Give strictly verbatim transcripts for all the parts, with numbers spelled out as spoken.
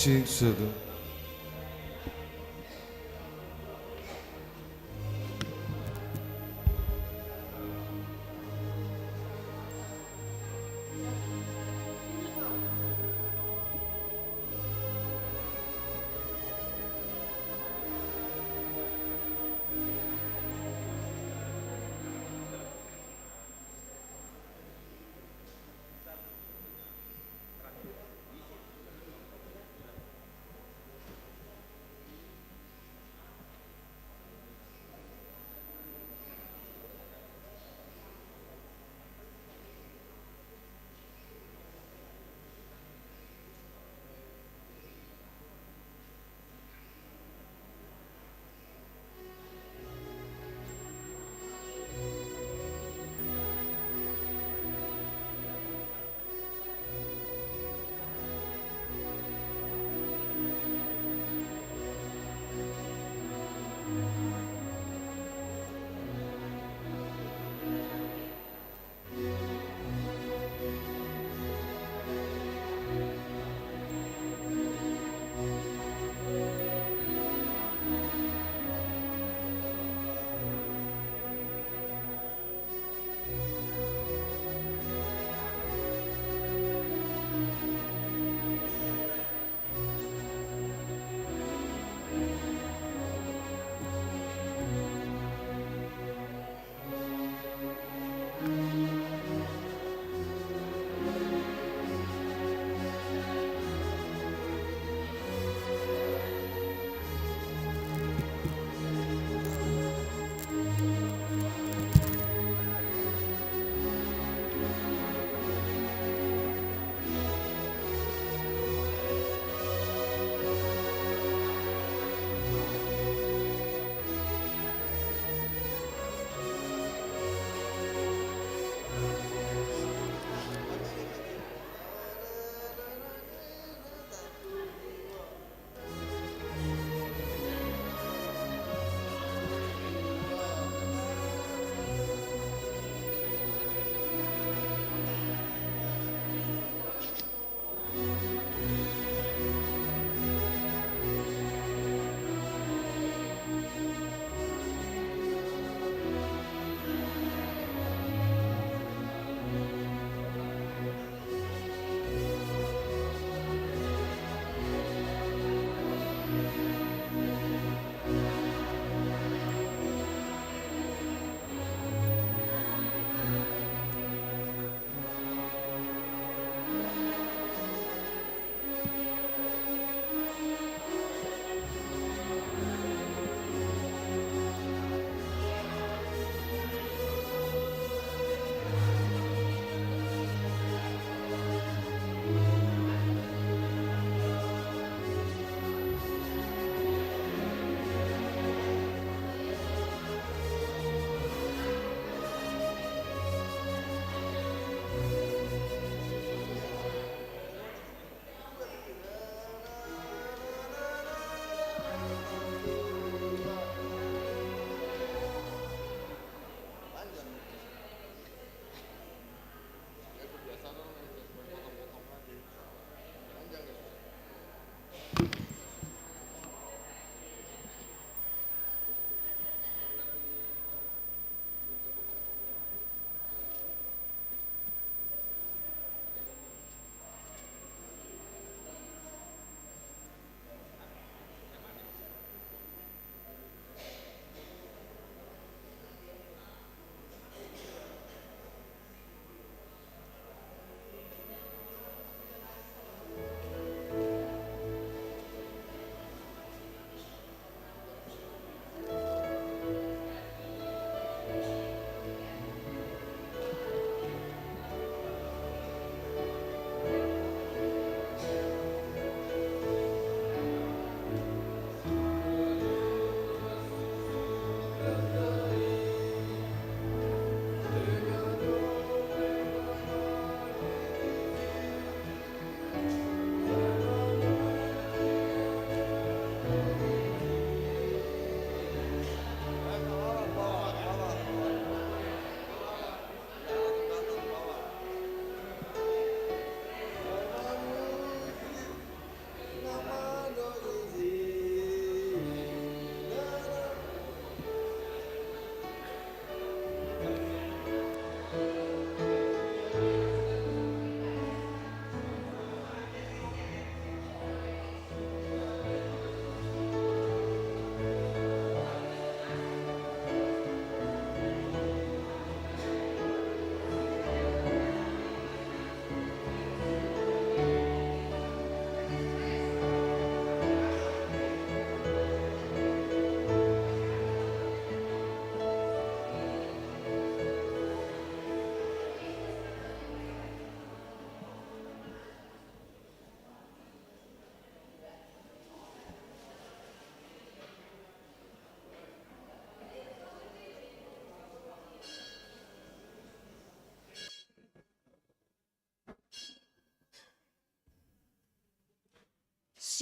Cik satu.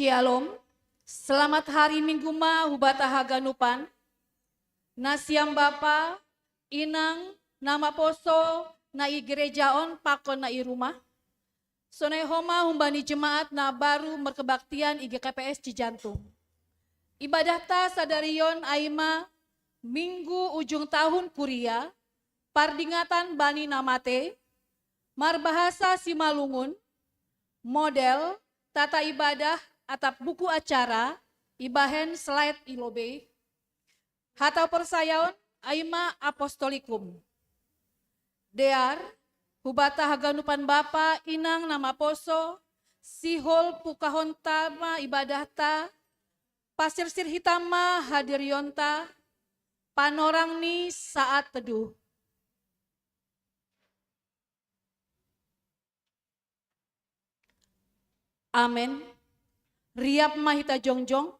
Shalom. Selamat hari Minggu ma hubata haganupan. Na siam bapa, inang, na maposo, na i gereja on pakon na i rumah. Sonai homa humbani jemaat na baru merkebaktian i G K P S Cijantung. Ibadahta sadari on ai ma Minggu ujung tahun kuria, pardingatan bani na mate, marbahasa Simalungun, model, tata ibadah atap buku acara, ibahen slide i lobei. Hata persayaon, ai ma apostolikum. Dear, hubata haganupan bapa inang na maposo, sihol pukahonta ma ibadahta, pasirsir hita ma hadirionta, panorang ni saat teduh. Amen. Riap ma hita jongjong.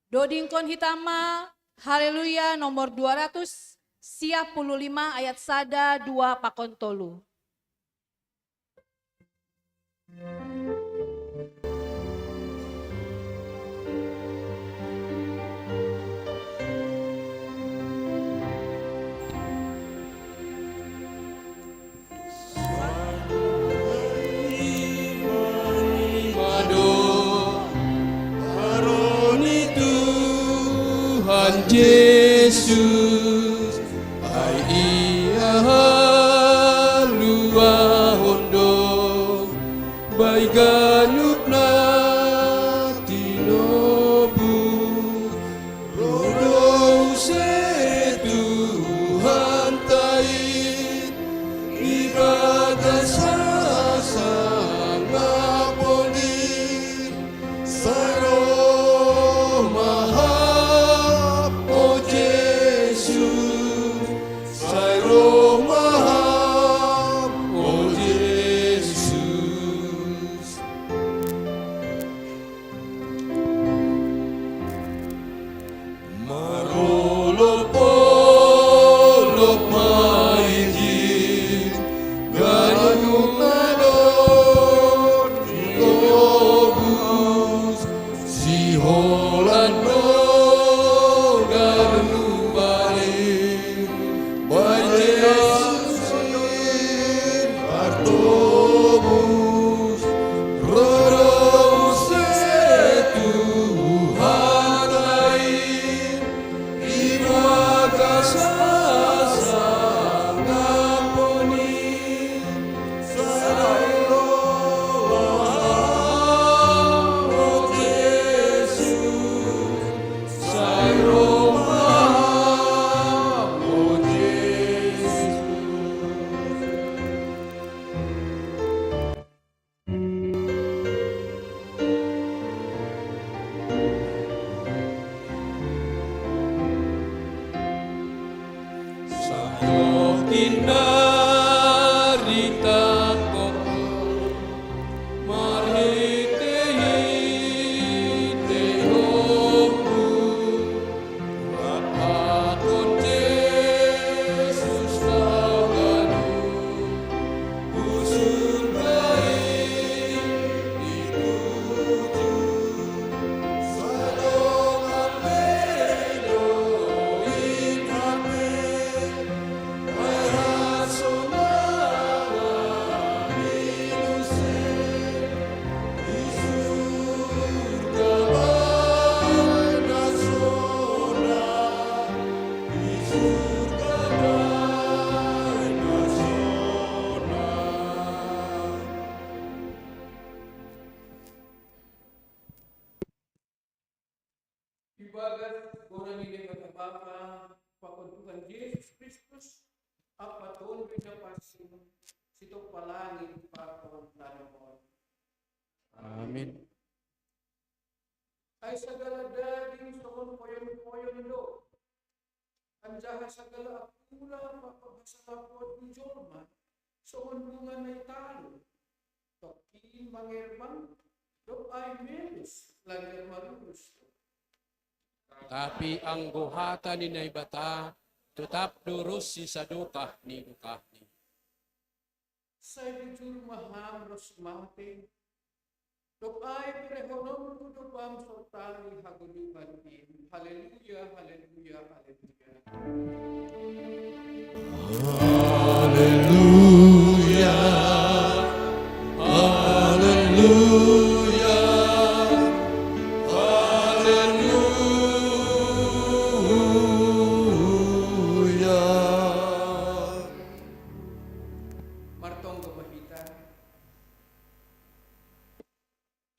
Dodingkon hita ma Haleluya nomor dua ratus sia puluh lima ayat sada, dua pakon tolu. Tuhan Yesus, ai ia haluahon do, bai ganup na tinobu. Ro do use Tuhanta i, ibagas hasangapon i. Sai ro ma Ham, o Jesus, sai ro ma Ham, o Jesus. Marolopolop ma i, ganup na tobus, siholan do ganup ari. Bai Jesus in partobus, ro do use Tuhanta i, ibagas hasangapon i. Sai ro ma Ham, o Jesus, sai ro ma Ham, o Jesus. Sajoh tinda ritangkok, marhitehite Ho, Bapa, Tuhan Jesus, Tuhan, tu surga i dituju, sadongan pe do ingkar pe, ai hasonangan i muse. Ibagas goran ni Naibata Bapa, pakon Tuhan Jesus Kristus, Ampa Tonduy Napansing, sitongpa langit pakon tanoh on. Amin. Ai sagala daging songon poyon-poyon do, anjaha sagala angkula papasahaphon ni jolma songon bunga na i talu, tongkin mangerbang dohot ai melus, lanjar malurus. Tapi anggo hata ni Naibata, totap do ronsi sadokah ni dokahni. Sai bujur ma Ham ronsi mate, Dob ai berehononku dob Bam sortani hagoluhan in. Haleluya, haleluya, haleluya. Haleluya, haleluya, haleluya. Martonggo ma hita.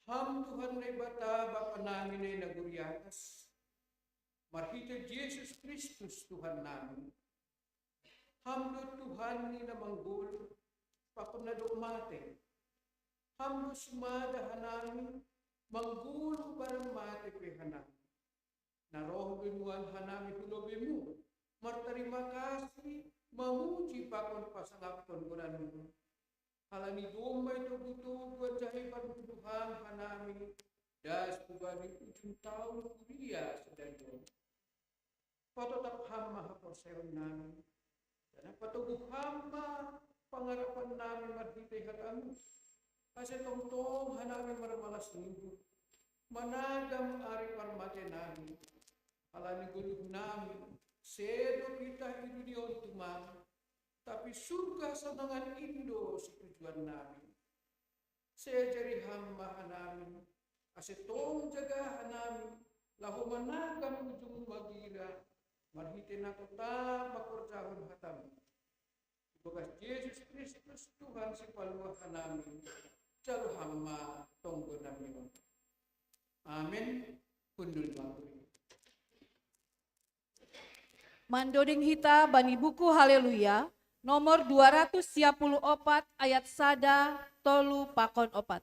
Ham Tuhan Naibata, Bapa nami na i nagori atas, marhitei Jesus Kristus Tuhan nami. Ham do Tuhan ni na manggoluh pakon na dob matei. Ham do sumada hanami, manggoluh barang matei pe hanami. Na roh do nuan hanami hu lobeimu, martarima kasih, mamuji pakon pasangapkon goranmu. Halani domma i togutogu anjaha i parmuduhan hanami, das hubani ujung taon kuria sadari on. Patotap ham ma haporsayaon nami, janah patoguh ham ma pangarapan nami marhitei hatamu, ase tongtong hanami marmalas ni uhur, managam ari parmatei nami. Halani goluh nami, sedo pitah i dunia on tumang, tapi surga sonangan in do situjuan nami. Sai ajari ham ma hanami, ase tong jaga hanami, laho managam ujung magira, marhitei na totap mangkorjahon hatamu. Ibagas Jesus Kristus Tuhan Sipaluah hanami, jalo ham ma tonggo nami on. Amen. Hundul ma huri. Mandoding hita bani buku Haleluya, nomor dua ratus sia puluh opat, ayat sada, tolu pakon opat.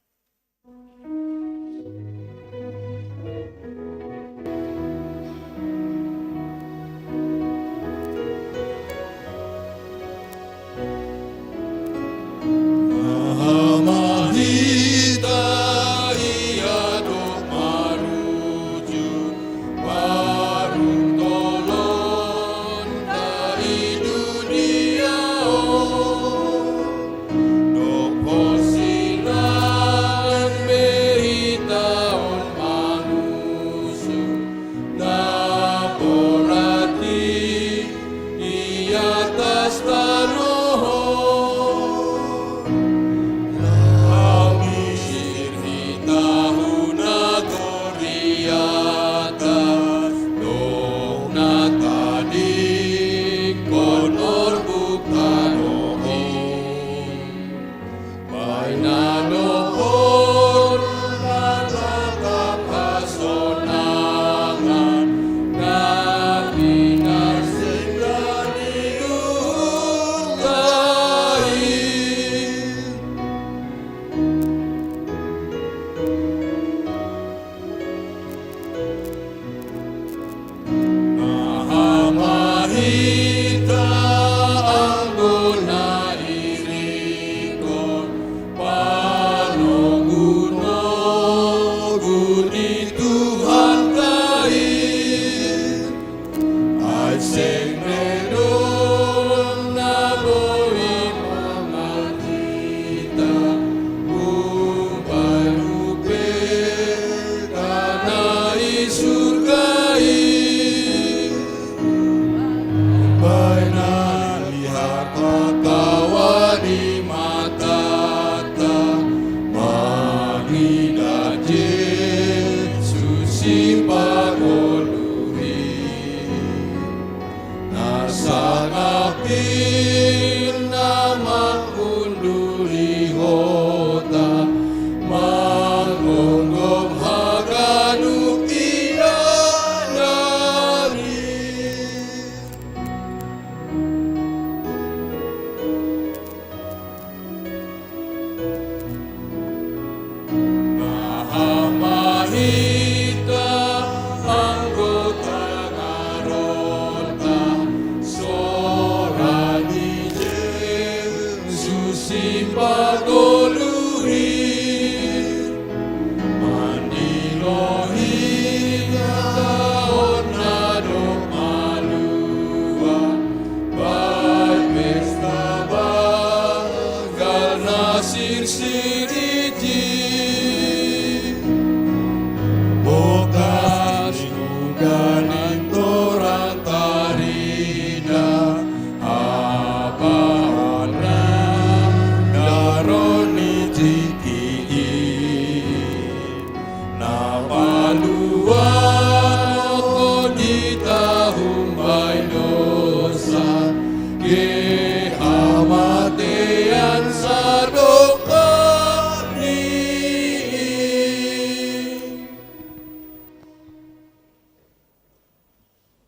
Hamatean sadokahni.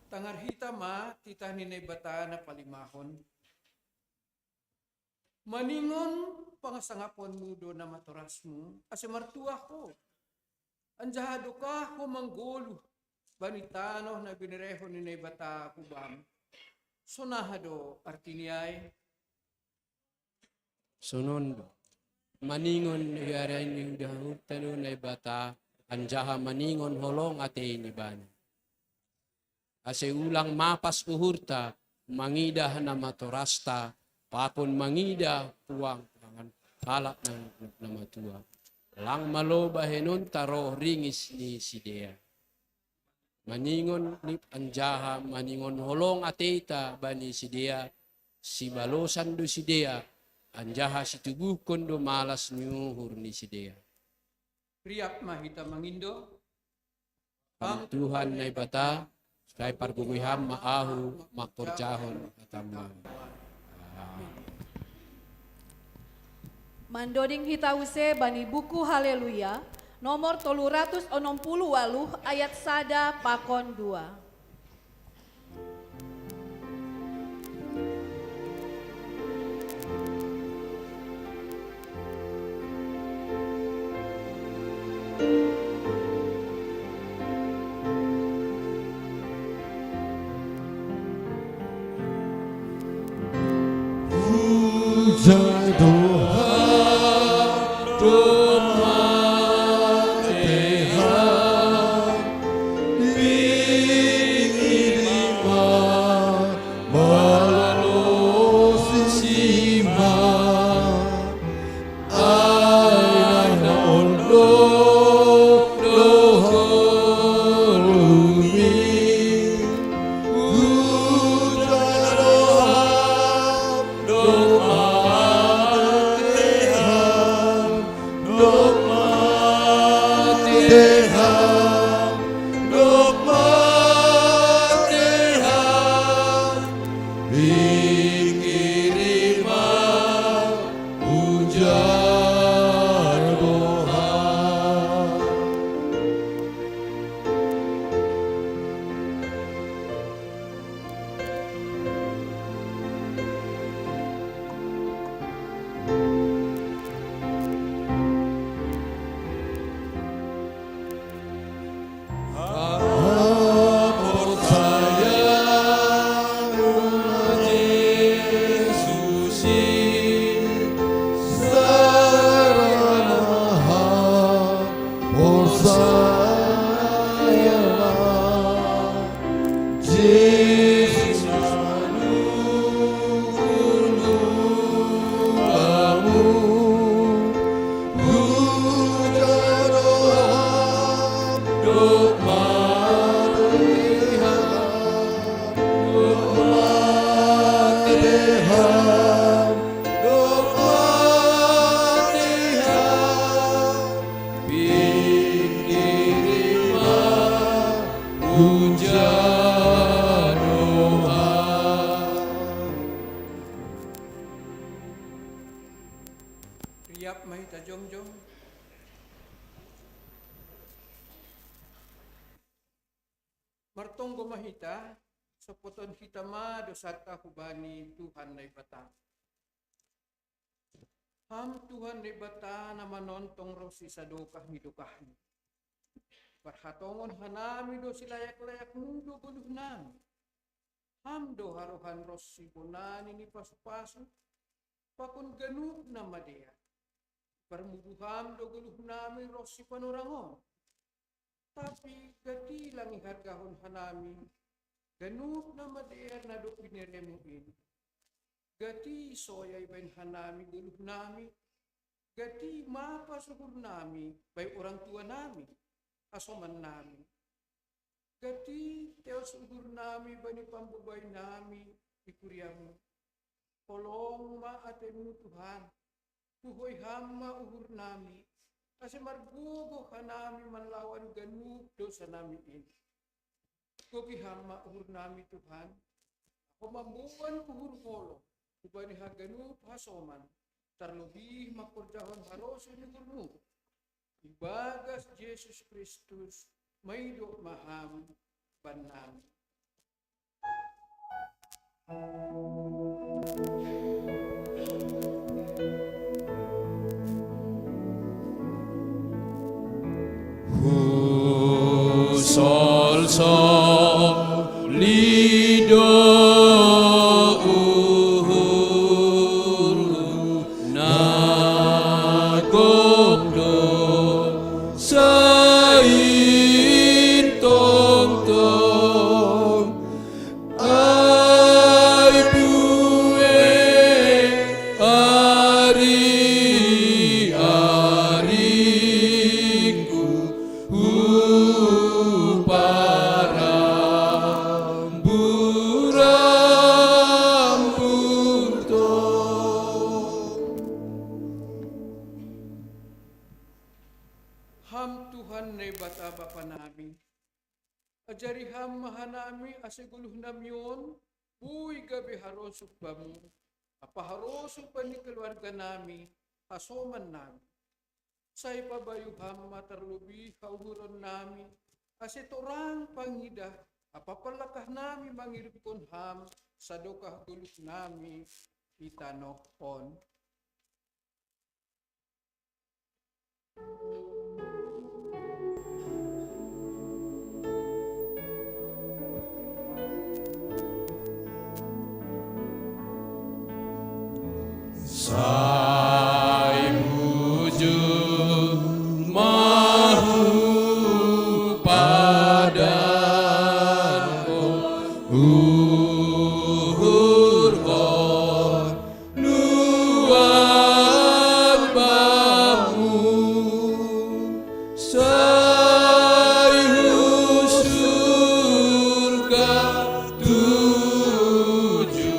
Tangar hita ma titah ni Naibata na palimahon. Maningon pangasangapon mu do na matorasmu, ase martuah ho. Anjaha dokah ho manggoluh bani tanoh na binerehon ni Naibata hubam. Sonaha do artini ai? Sonon do. Maningon iarani udahurta do Naibata, anjaha maningon holong atei ni bani. Ase ulang mapas uhurta, mangidah na matorasta, pakon mangidah puang pangan halak na, na matua. Lang malo bahenonta roh ringis ni sidea. Maningon lip anjaha maningon holong ateita bani sidea, sibalosan do sidea, anjaha situbuhkon do malas ni uhur ni sidea. Riap ma hita mangindo. Ham Tuhan Naibata, sai pargogoi Ham ma ahu mangkorjahon hatamu. Mandoding hita use bani buku Haleluya, nomor tolu ratus onom puluh waluh, ayat sada pakon dua. Puja doa doa teha bingirima malalosima. Bingkirima puja doa. Riap ma hita jongjong. Martonggo ma hita, sompothon hita ma dosanta hubani Tuhan Naibata. Ham Tuhan Naibata na manontong ronsi sadokah ni dokahmi. Parhatongon hanami do silayak-layakmu do goluhnami. Ham do harohan ronsi bonani ni pasu-pasu, pakon ganup na madear. Parmudu Ham do goluhnami ronsi panorang on. Tapi gati lang ihargahon hanami ganup na madear na dob bineremu in. Gati soya ibaen hanami goluhnami, gati mapas uhurnami baen orang tuanami, hasomannami. Gati teos uhurnami bani pambobainami di kuriamu. Holong ma atemu Tuhan, puhoi Ham ma uhurnami, ase margogoh hanami manlawan ganup dosanami in. Goki Ham ma uhurnami Tuhan, Mamboan uhur ngolom hubani haganup hasoman, tarlobih mangkorjahon harosuh ni uhurmu. Ibagas Jesus Kristus, maido ma Ham bannami. Husolsoli do uhurhu, na gok do sain tongtong. Ai bue ari-ariku, huparambu-rambur tong. Ham Tuhan Naibata Bapa nami, ajari Ham ma hanami, ase goluh nami on boi gabe harosuh Bamu, ampa harosuh bani keluarga nami, hasoman nami. Sai pabayu Ham ma tarlobih hauhuron nami, ase torang pangidah ampa pallangkah nami mangiringkon Ham sadokah goluh nami i tanoh on. Sai bujur ma hupadanghon uhurhon nuan Bamu, sai hu surga tujuanku,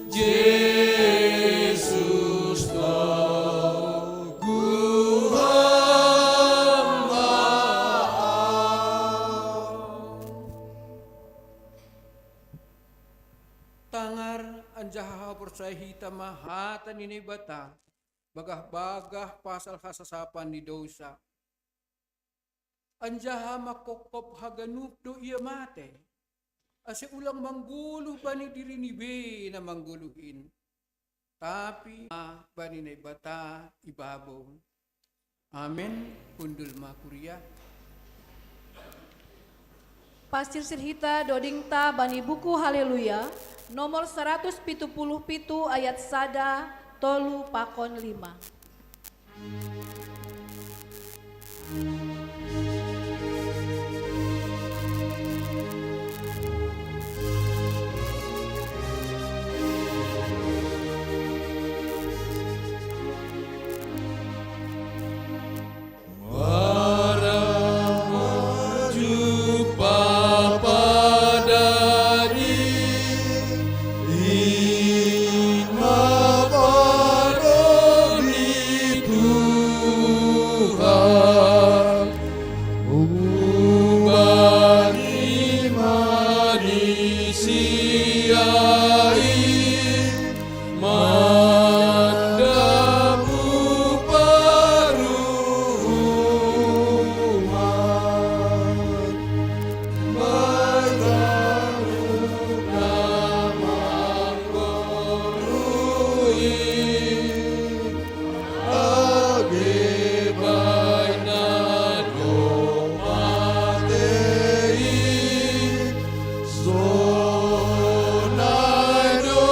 Jesus toguh Ham. Tangar anjaha haporsayaon hita ma hata ni Naibata, bagah-bagah pasal hasasapan ni dousa. Anjaha manghophop haganup do ia mate, ase ulang manggoluh bani dirini be na manggoluh in, tapi bani Naibata i babou. Amen. Hundul ma kuria. Pasirsir hita dodingta bani buku Haleluya, nomor saratus pitu puluh pitu, ayat sada, tolu pakon lima. Barang maju papadari, ima paroli Tuhan, ubani marisiai mandamu paruhuman, baik ganup na manggoluhi. Age baina do matei, sonai do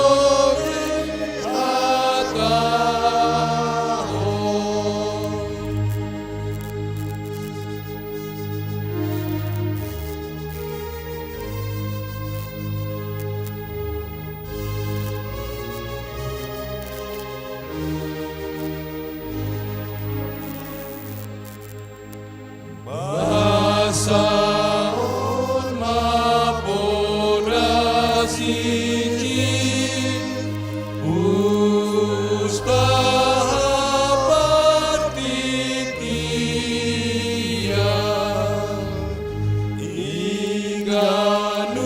ihatahon. Basahon ma poda sijil, pustaha partingkian, i ganup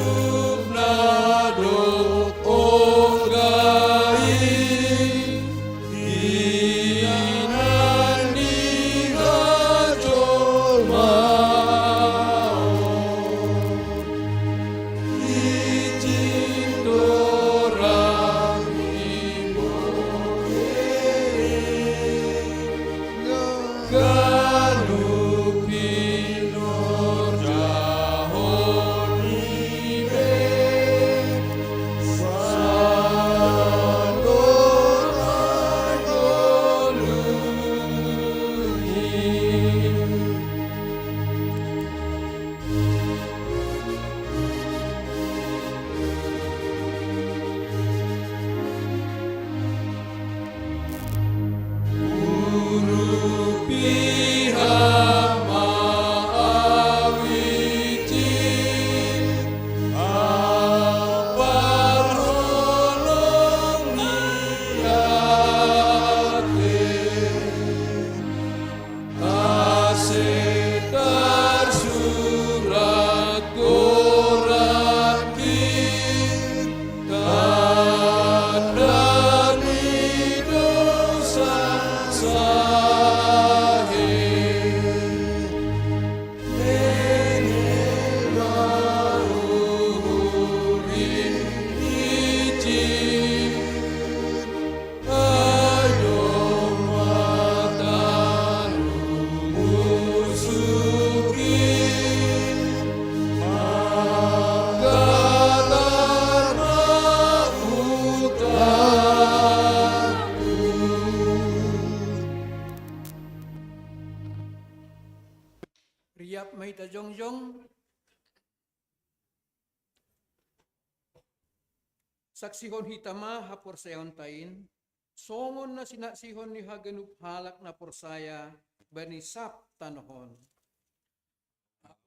Saksihon hita ma haporsayaonta in, songon na sinaksihon ni haganup halak na porsaya bani sab tanoh on.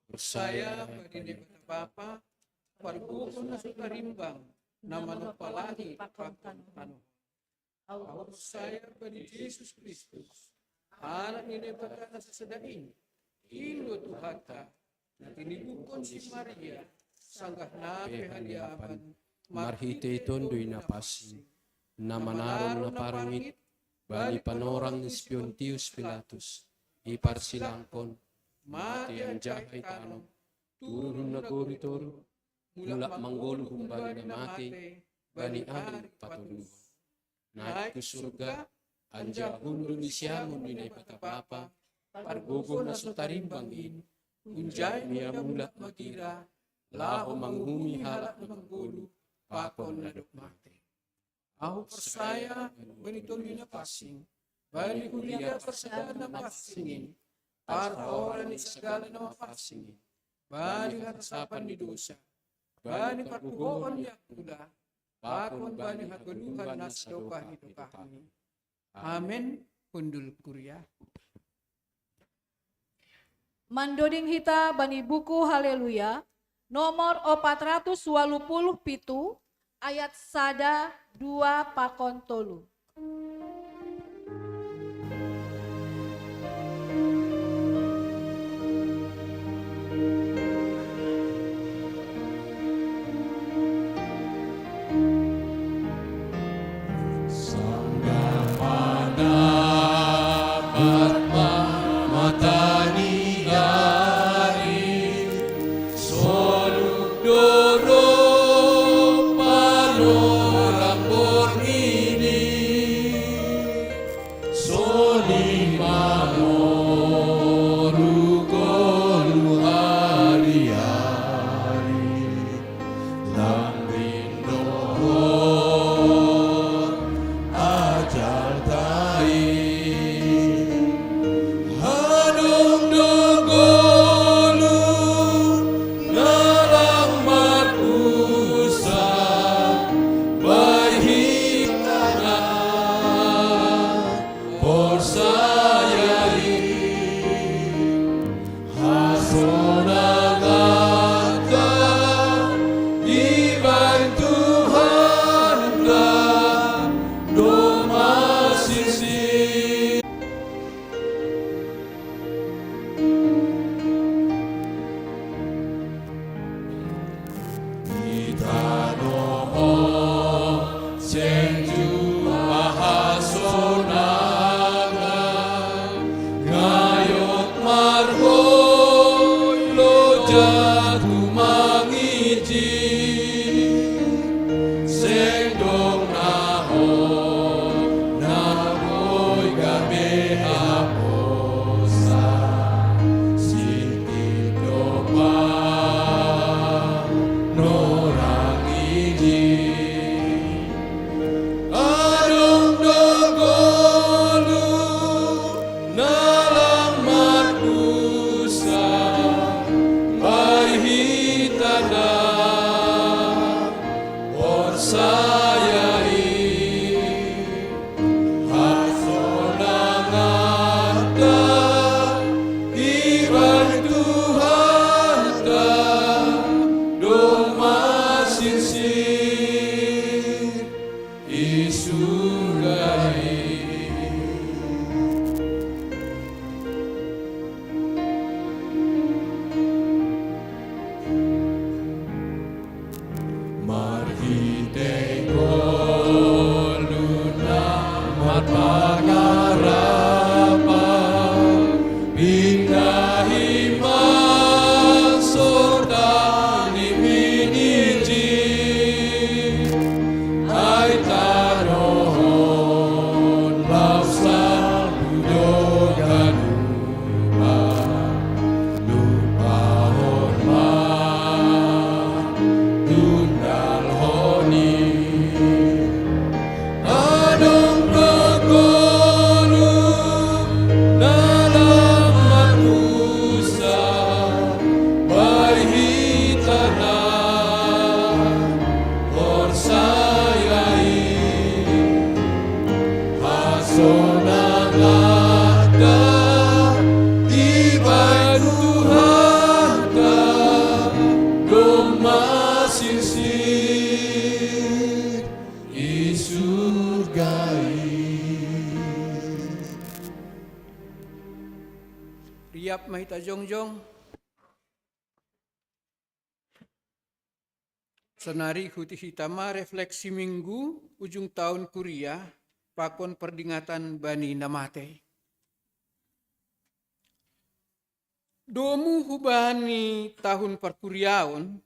Porsaya bani Debata Bapa, pargogoh na so tarimbang, na manompa langit pakon tanoh on. Ahu porsaya bani Jesus Kristus, Anak ni Debata na sasada in, in do Tuhanta, na tinibuhon si Maria, sanggah na pe haliapan, marhitei Tonduy Napansing, na manaron na parngit bani panorang ni si Pontius Pilatus, iparsilangkon, mate anjaha itanom, turun hun nagori toruh, mulak manggoluh humbani na mate, bani ari patoluhon. Naik tu surga, anjaha hundul di siamun ni Naibata Bapa, pargogoh na so tarimbang in, unjai ma Ia mulak magira, laho manguhumi halak na manggoluh, pakon na dob mate. Ahu porsaya bani Tonduy Napansing, bani huria parsadaan na mapansing in, parhorasan ni sagala na mapansing in, bani harasapan ni dosa, bani parpuhoon ni angkula, pakon bani hagoluhan na sadokah ni dokahni. Amen. Hundul kuria. Mandoding hita bani buku Haleluya, nomor opat ratus walu puluh pitu, ayat sada, dua pakon tolu. Sanggah manabat ma mata ni ari, soluk do roh panorang borngin i, soling mangoruh goluh ari-ari. Lang rin dohot ajalta i, adong do goluh na lang marpusat, bahen hita na porsaya i. Hasonanganta ibahen Tuhanta domma sirsir. Di tanoh on seng jumpa hasonangan, ngayot marholo jatu mangijing, seng dong na hot na boi gabe haposan, sintip do panorang ijin. Adong do goluh na lang marpusat, bahen hita na porsaya i. Hasonanganta ibahen Tuhanta domma sirsir i surga i. Marhitei goluh na marpangarapan, pindahi ma sorta ni miniji, ai tanoh Mahita jongjong. Sonari huti hita ma refleksi minggu ujung tahun kuria pakon pardingatan bani na matei. Domu hubani tahun parkuriaon,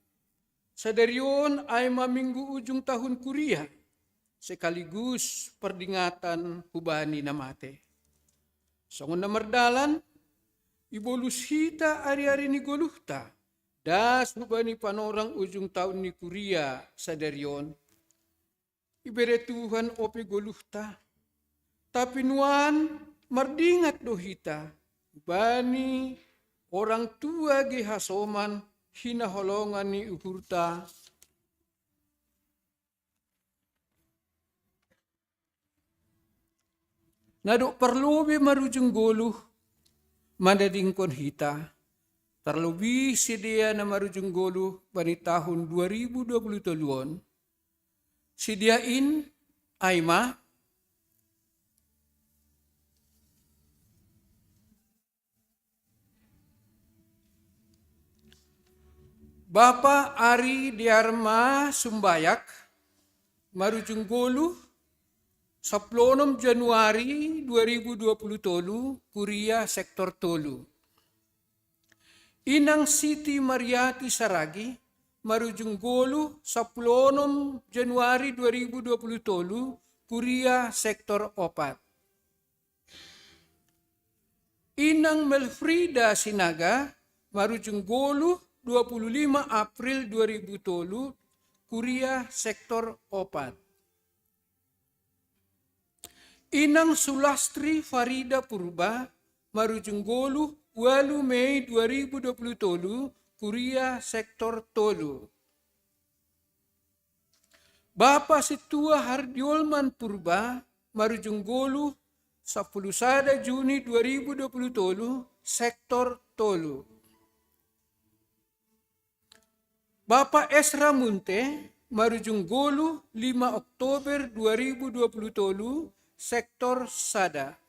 sadari on ai ma minggu ujung tahun kuria, sekaligus pardingatan hubani na matei. Songon na mardalan, ibolus hita ari-ari ni goluhta, das hubani panorang ujung tahun ni kuria sadari on. Ibere Tuhan ope goluhta, tapi nuan mardingat do hita bani orang tua ge hasoman hinaholongan ni uhurta. Na dob parlobei marujung goluh mandadingkon hita, tarlobih sidea na marujung goluh bani tahun dua ribu dua puluh tolu on. Sidea in ai ma Bapa Ari Diarma Sumbayak, marujung goluh, saplonom Januari dua ribu dua puluh tolu, kuria sektor tolu. Inang Siti Mariati Saragi, marujung goluh, saplonom Januari dua ribu dua puluh tolu, kuria sektor opat. Inang Melfrida Sinaga, marujung goluh, dua puluh lima April dua ribu tolu, kuria sektor opat. Inang Sulastri Farida Purba, marujung goluh, walu Mei dua ribu dua puluh tolu, kuria sektor tolu. Bapa Sintua Hardiolman Purba, marujung goluh, sapuluh sada Juni dua ribu dua puluh tolu, sektor tolu. Bapa Esra Munte, marujung goluh, lima Oktober dua ribu dua puluh tolu, sektor sada.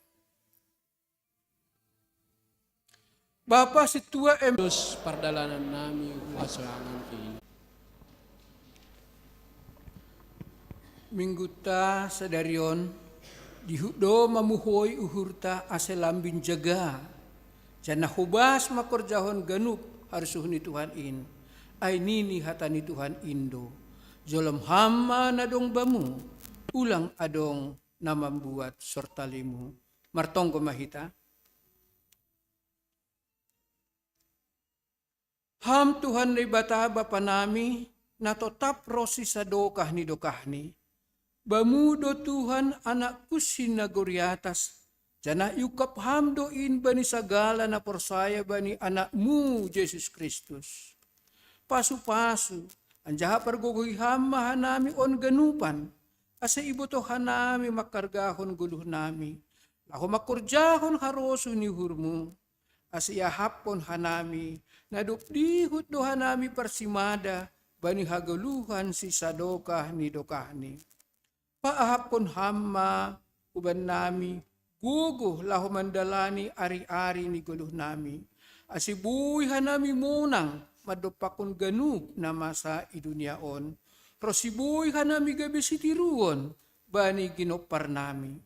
Bapa Sintua M. Terus pardalanan nami hu hasoangan ke. Mingguta sadari on, dihut do mamuhoi uhurta ase lambin jaga, janah hobas mangkorjahon ganup harsuh ni Tuhan in. Ai nini hata ni Tuhan in do: Jolom ham ma na dong bamu, ulang adong na mambuat sortalimu. Martonggo ma hita. Ham Tuhan Naibata Bapa nami, na totap ronsi sadokah ni dokahni. Bamu do Tuhan Anak kunsi na gori atas, janah iungkap ham do in bani sagala na porsaya bani Anakmu Jesus Kristus. Pasu-pasu, anjaha pargogohi ham ma hanami on ganupan, ase ibotoh hanami mangkargahon goluh nami, laho mangkorjahon harosuh ni uhurmu, ase iahaphon hanami, na dob dihut do hanami parsimada bani hagoluhan sisadokah ni dokahni. Paahaphon ham ma hubannami gogoh laho mandalani ari-ari ni goluh nami, ase boi hanami monang mandompakkon ganup na masa i dunia on, ronsi boi hanami gabe sitiruon bani ginomparnami.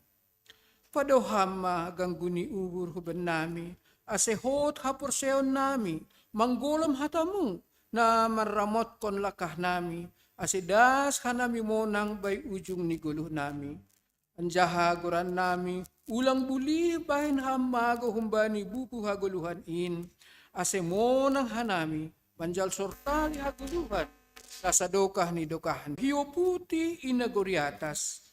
Padao ham ma ganggu ni uhur hubannami, ase hot haporseaonnami manggolom hatamu na manramotkon langkahnami, ase das hanami monang bai ujung ni goluhnami. Anjaha gorannami ulang bulih bahen ham mago humbani buku hagoluhan in, ase monang hanami manjalo sortali hagoluhan na sadokah ni dokahni. Hioputi i na gori atas,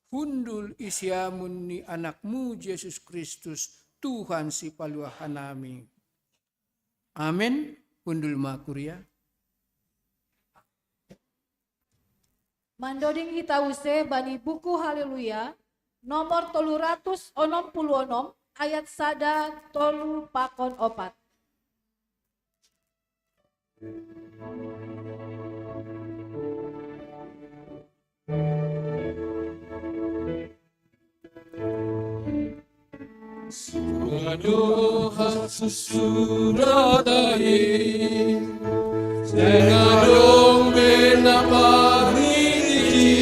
hundul i siamun ni Anakmu Jesus Kristus, Tuhan Sipaluah hanami. Amen. Hundul ma kuria. Mandoding hita use bani buku Haleluya, nomor tolu ratus onom puluh onom, ayat sada, tolu pakon opat. Sudah Susudatai, seng adong be na parngitiji,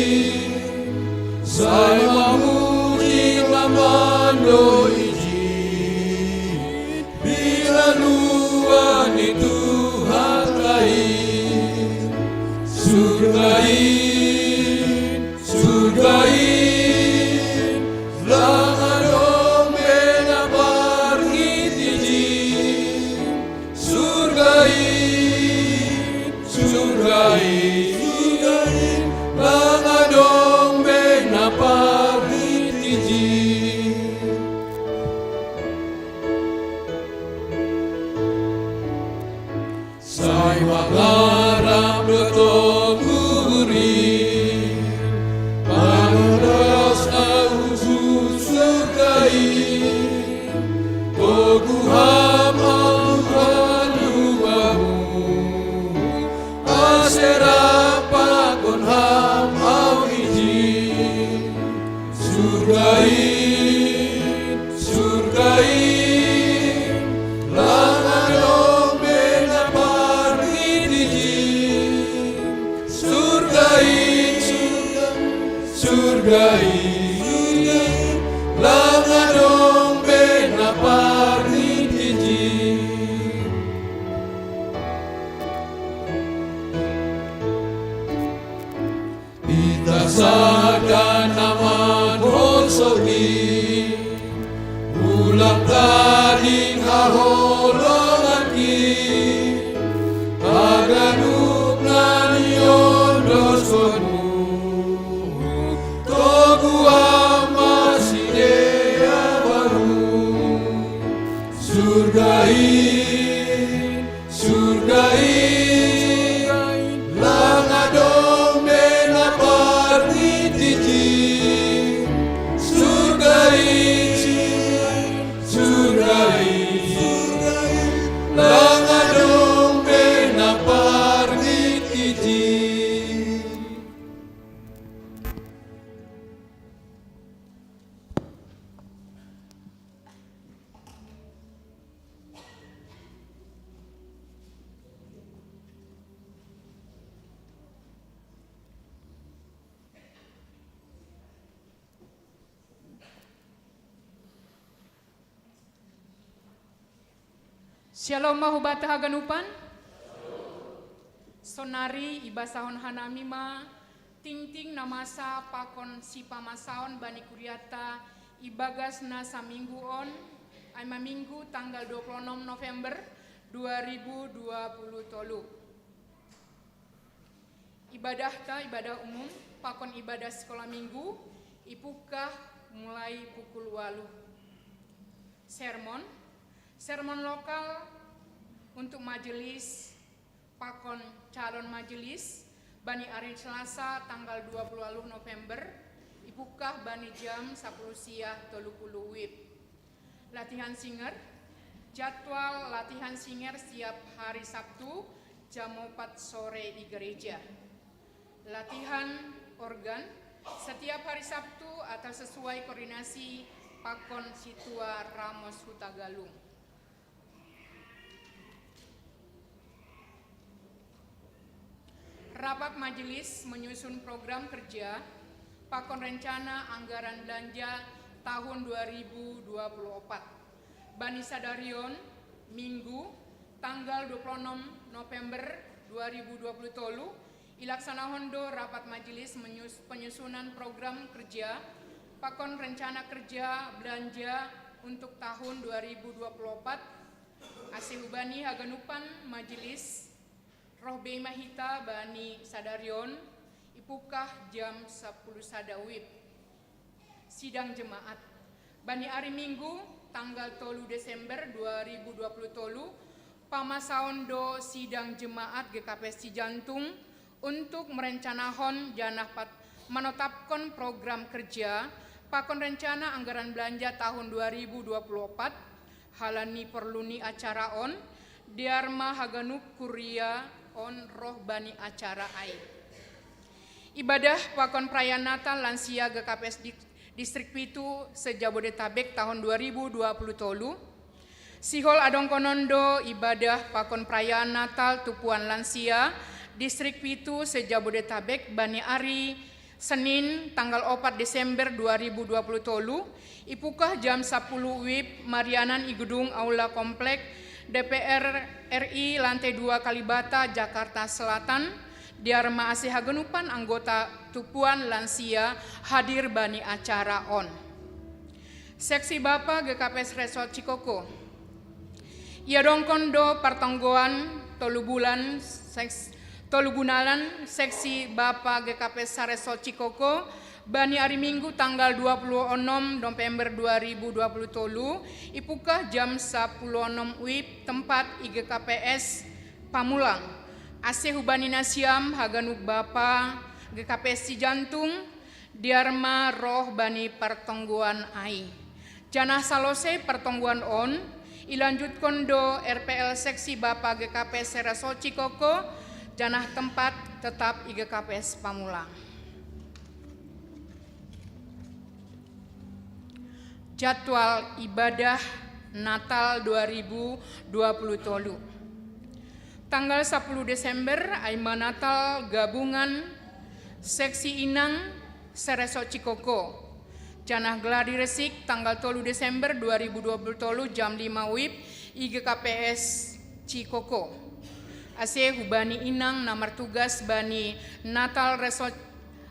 sai mamuji mamando iji, bila luah ni Tuhan tai. Surga in, surga in, lang adong be na parngitiji. Surga in, surga in, surga in, lang adong be na parngitiji. Sai mangarap do Toguh in, panodas ahu tu surga in, toguh Ham ahu haluahon, ase rap pakon Ham ahu ijin. Surga in, surga in, lang adong be na parngitiji. Surga in, surga in, lang adong be na parngitiji. Ita sada na manghonsoi, ulang tading haholonganki, haganup na niondoskonmu, toguh Ham ma sidea baru. Surga in, surga in, lang adong be na parngitiji. Surga in, surga in, lang adong be na parngitiji. Syalom ma hubata haganupan. Sonari ibasahon hanami ma tingting na masa pakon sipamasaon bani kuriata ibagas na saminggu on, ai ma Minggu tanggal dua puluh enam November dua ribu dua puluh tolu. Ibadahta ibadah umum pakon ibadah sekolah minggu ipungkah mulai pukul waluh. Sermon, sermon lokal untuk majelis pakon calon majelis bani ari Selasa tanggal dua puluh waluh November ipungkah bani jam sapuluh siah tolu puluh wib. Latihan singer, jadwal latihan singer setiap hari Sabtu jam opat sore di gereja. Latihan organ setiap hari Sabtu atau sesuai koordinasi pakon Situa Ramos Hutagalung. Rapat majelis menyusun program kerja pakon rencana anggaran belanja tahun dua ribu dua puluh opat. Bani sadarion, Minggu, tanggal dua puluh enam November dua ribu dua puluh tolu, ilaksanahon do rapat majelis menyus-, penyusunan program kerja pakon rencana kerja belanja untuk tahun dua ribu dua puluh opat, ase hubani haganupan majelis roh bei ma hita bani sadarion ipungkah jam sapuluh sada wib. Sidang jemaat. Bani ari Minggu, tanggal tolu Desember dua ribu dua puluh tolu, pamasaon do sidang jemaat G K P S Cijantung untuk merencanahon janah pat-, manotapkon program kerja pakon rencana anggaran belanja tahun dua ribu dua puluh opat. Halani porlu ni acara on, dear ma haganup kuria on roh bani acara ai. Ibadah pakon perayaan Natal lansia G K P S di Distrik pitu se-Jabodetabek tahun dua ribu dua puluh tolu. Sihol adongkonon do ibadah pakon perayaan Natal tupuan lansia Distrik pitu se-Jabodetabek bani ari Senin tanggal opat Desember dua ribu dua puluh tolu, ipukah jam sapuluh wib marianan i gedung aula komplek D P R R I lantai dua Kalibata, Jakarta Selatan, diarma ase haganupan anggota tupuan lansia hadir bani acara on. Seksi Bapa G K P S Resort Cikoko. Ia dongkon do partonggoan tolu bulan seks, tolu bunalan Seksi Bapa G K P S Saresort Cikoko bani ari Minggu tanggal dua puluh onom November dua ribu dua puluh tolu, ipukah jam sapuluh onom wib tempat i G K P S Pamulang. Ase hubani nasiam haganup bapa G K P S Cijantung, diarma roh bani partonggoan ai. Janah salosei partonggoan on, ilanjutkon do R P L Seksi Bapa G K P S Saresort Cikoko, janah tempat tetap i G K P S Pamulang. Jadwal ibadah Natal dua ribu dua puluh tolu. Tanggal sapuluh Desember, ai ma Natal gabungan Seksi Inang Saresort Cikoko. Janah gladi resik tanggal tolu Desember dua ribu dua puluh tolu jam lima wib i G K P S Cikoko. Ase hubani inang na martugas bani Natal Resort,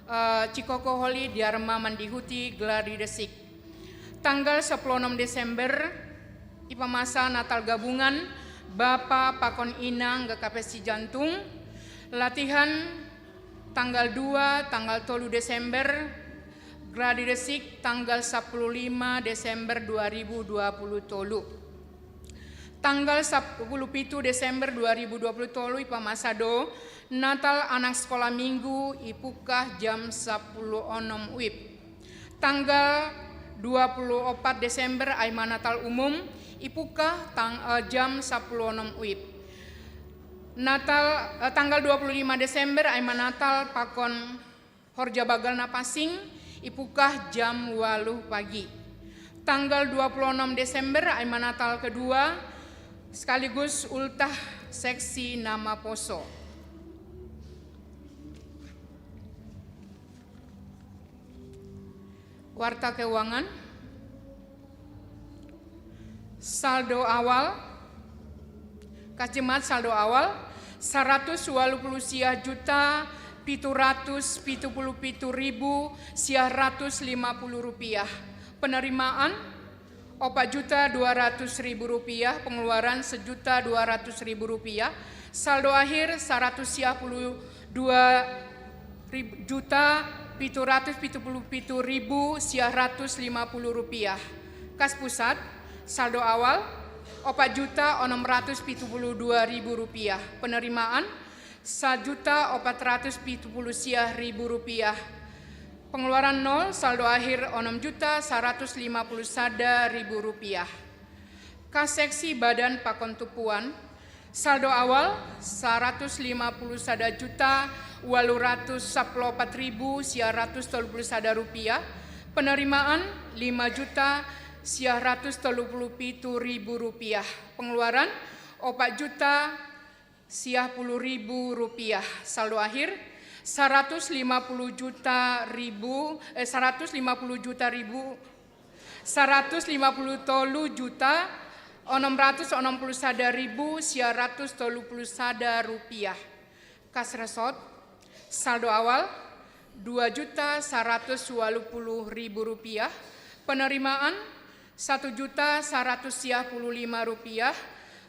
eh, Cikoko holi diarma mandihuti gladi resik. Tanggal sapuluh onom Desember, ipamasa Natal gabungan bapa pakon inang G K P S Cijantung. Latihan tanggal dua, tanggal tolu Desember, gladi resik tanggal sapuluh lima Desember dua ribu dua puluh tolu. Tanggal sapuluh pitu Desember dua ribu dua puluh tolu ipamasa do Natal anak sekolah Minggu, ipukah jam sapuluh onom wib. Tanggal dua puluh opat Desember, ai ma Natal umum, ipukah tang, eh, jam sapuluh onom wib. Natal, eh, tanggal dua puluh lima Desember, ai ma Natal pakon horja bagal na pansing, ipukah jam waluh pagi. Tanggal dua puluh onom Desember, ai ma Natal kedua, sekaligus ultah Seksi Nama Poso. Warta keuangan. Saldo awal, kas jemaat saldo awal, saratus waluh puluh siah juta pitu ratus pitu puluh pitu ribu siah ratus lima puluh rupiah. Penerimaan, opat juta dua ratus ribu rupiah, pengeluaran sejuta dua ratus ribu rupiah, saldo akhir saratus siah puluh dua rib-, juta pitu ratus pitu puluh pitu ribu siah ratus lima puluh rupiah. Kas pusat, saldo awal, opat juta onom ratus pitu puluh dua ribu rupiah. Penerimaan, sajuta opat ratus pitu puluh siah ribu rupiah. Pengeluaran nol, saldo akhir onom juta saratus lima puluh sada ribu rupiah. Kas seksi badan pakon tupuan, saldo awal saratus lima puluh sada juta waluh ratus sapuluh opat ribu siah ratus tolu puluh sada rupiah, penerimaan lima juta siah ratus tolu puluh pitu ribu rupiah, pengeluaran opat juta siah puluh ribu rupiah, saldo akhir saratus lima puluh juta ribu, eh, saratus lima puluh juta ribu, saratus lima puluh tolu juta onom ratus onom puluh sada ribu siah ratus tolu puluh sada rupiah. Kas resort, saldo awal dua juta saratus waluh puluh ribu rupiah, penerimaan satu juta saratus siah puluh lima rupiah,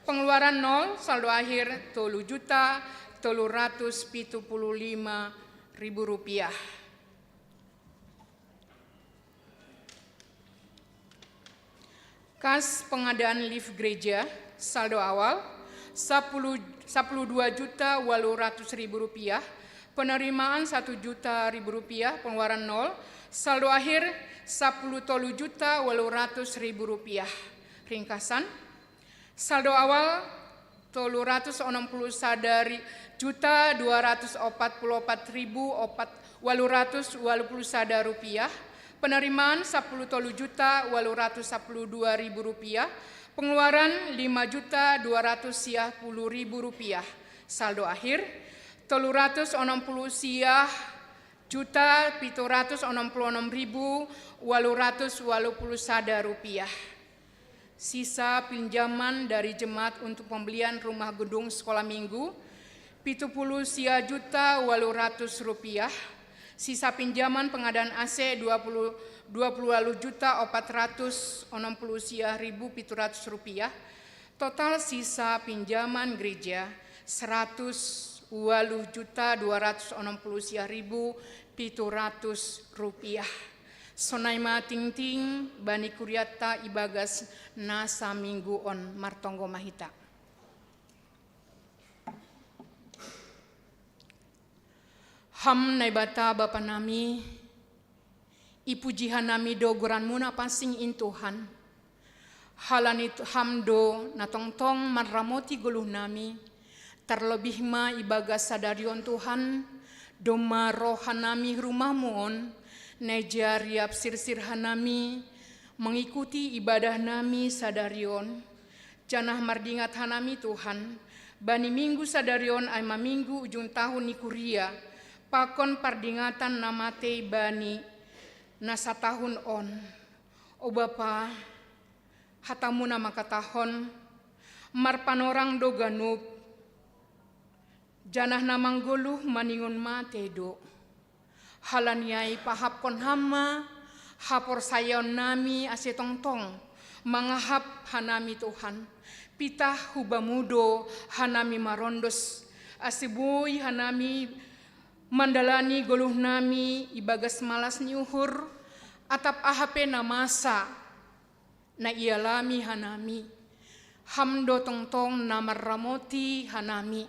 pengeluaran nol, saldo akhir tolu juta tolu ratus pitu puluh lima ribu rupiah. Kas pengadaan lift gereja, saldo awal sapuluh, sapuluh dua juta waluh ratus ribu rupiah, penerimaan satu juta ribu rupiah, pengeluaran nol, saldo akhir sapuluh tolu juta waluh ratus ribu rupiah. Ringkasan, saldo awal tolu ratus onom puluh sada ri-, juta dua ratus opat puluh opat ribu opat, waluh ratus waluh puluh sada rupiah, penerimaan sapuluh tolu juta waluh ratus sapuluh dua ribu rupiah, Pengeluaran lima juta dua ratus sia puluh ribu rupiah. Saldo akhir tolu ratus onom puluh sia juta pitu ratus onom puluh onom ribu walu ratus walu puluh sada rupiah. Sisa pinjaman dari jemaat untuk pembelian rumah gedung sekolah minggu pitu puluh sia juta walu ratus rupiah. Sisa pinjaman pengadaan A C dua puluh dua puluh walu juta opat ratus onom puluh sia ribu pitu ratus rupiah. Total sisa pinjaman gereja seratus walu juta dua ratus onom puluh sia ribu pitu ratus rupiah. Sonai ma tingting bani kuriatta ibagas nasa minggu on. Martonggo ma hita. Ham Naibata Bapa nami, ipuji hanami do goran-Mu na pansing in Tuhan. Halani Ham do na tongtong manramoti goluh nami, terlebih ma ibagas sadari on Tuhan, domma roh hanami rumah-Mu on, na ija riap sirsir hanami mengikuti ibadah nami sadari on. Janah mardingat hanami Tuhan, bani minggu sadari on ai ma minggu ujung tahun ni kuria, pakon pardingatan na matei bani na satahun on. O Bapa, hata-Mu na mangkatahon, marpanorang do ganup, janah na manggoluh maningon matei do. Halani ai pahapkon Ham ma haporsayaon nami ase tongtong mangahap hanami Tuhan. Pitah hu Bamu do hanami marondos, ase boi hanami mandalani goluh nami ibagas malas ni uhur, atap aha pe na masa na ialami hanami. Ham do tongtong na marramoti hanami.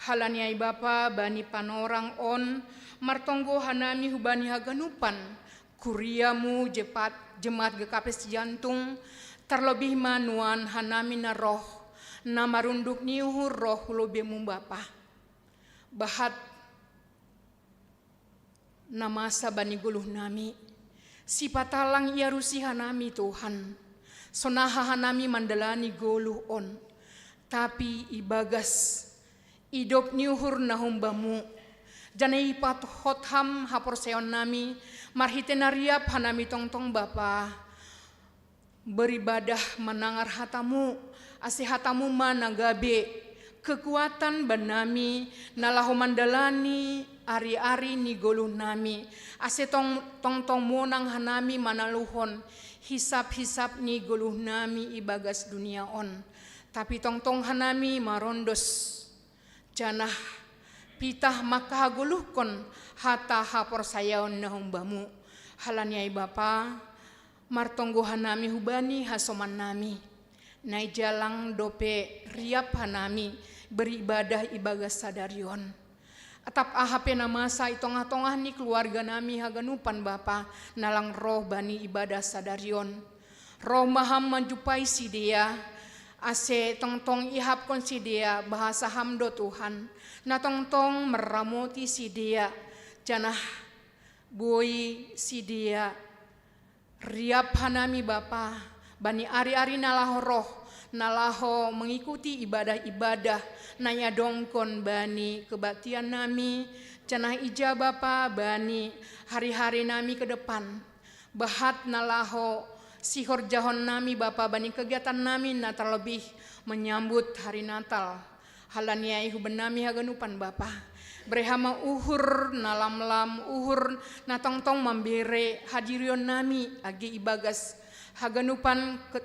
Halani ai Bapa, bani panorang on martonggo hanami hubani haganupan kuria-Mu jepat jemaat G K P S Jantung, terlebih ma nuan hanami na roh, na marunduk ni uhur roh hu lobei-Mu Bapa. Bahat na masa bani goluh nami. Sipata lang iarusi hanami Tuhan. Sonaha hanami mandalani goluh on. Tapi ibagas idop ni uhur na humba-Mu. Janah ipahot Ham haporsayaon nami, marhitei na riap hanami tongtong Bapa beribadah manangar hata-Mu, ase hata-Mu ma na gabe kekuatan bannami, na laho mandalani ari-ari ni goluh nami, ase tong, tongtong monang hanami manaluhon hisap-hisap ni goluh nami ibagas dunia on. Tapi tongtong hanami marondos, janah pitah mangkahagoluhkon hata haporsayaon na humba-Mu. Halani ai Bapa, martonggo hanami hubani hasoman nami. Na ija lang dope riap hanami beribadah ibagas sadari on. Atap aha pe na masa i tongah-tongah ni keluarga nami haganupan Bapa, na lang roh bani ibadah sadari on. Roh ma Ham manjumpai sidea, ase tongtong ihapkon sidea bahasa Ham do Tuhan, na tongtong marramoti sidea, janah boi sidea riap hanami Bapa, bani ari-ari na laho roh, na laho mengikuti ibadah-ibadah na iadongkon bani kebaktian nami, janah ija Bapa bani hari-hari nami ke depan. Bahat na laho sihorjahon nami Bapa bani kegiatan nami na terlebih menyambut hari Natal. Halani ai huben nami haganupan Bapa. Bere Ham ma uhur na lamlam, uhur na tongtong mambere hadirion nami age ibagas haganupan ke,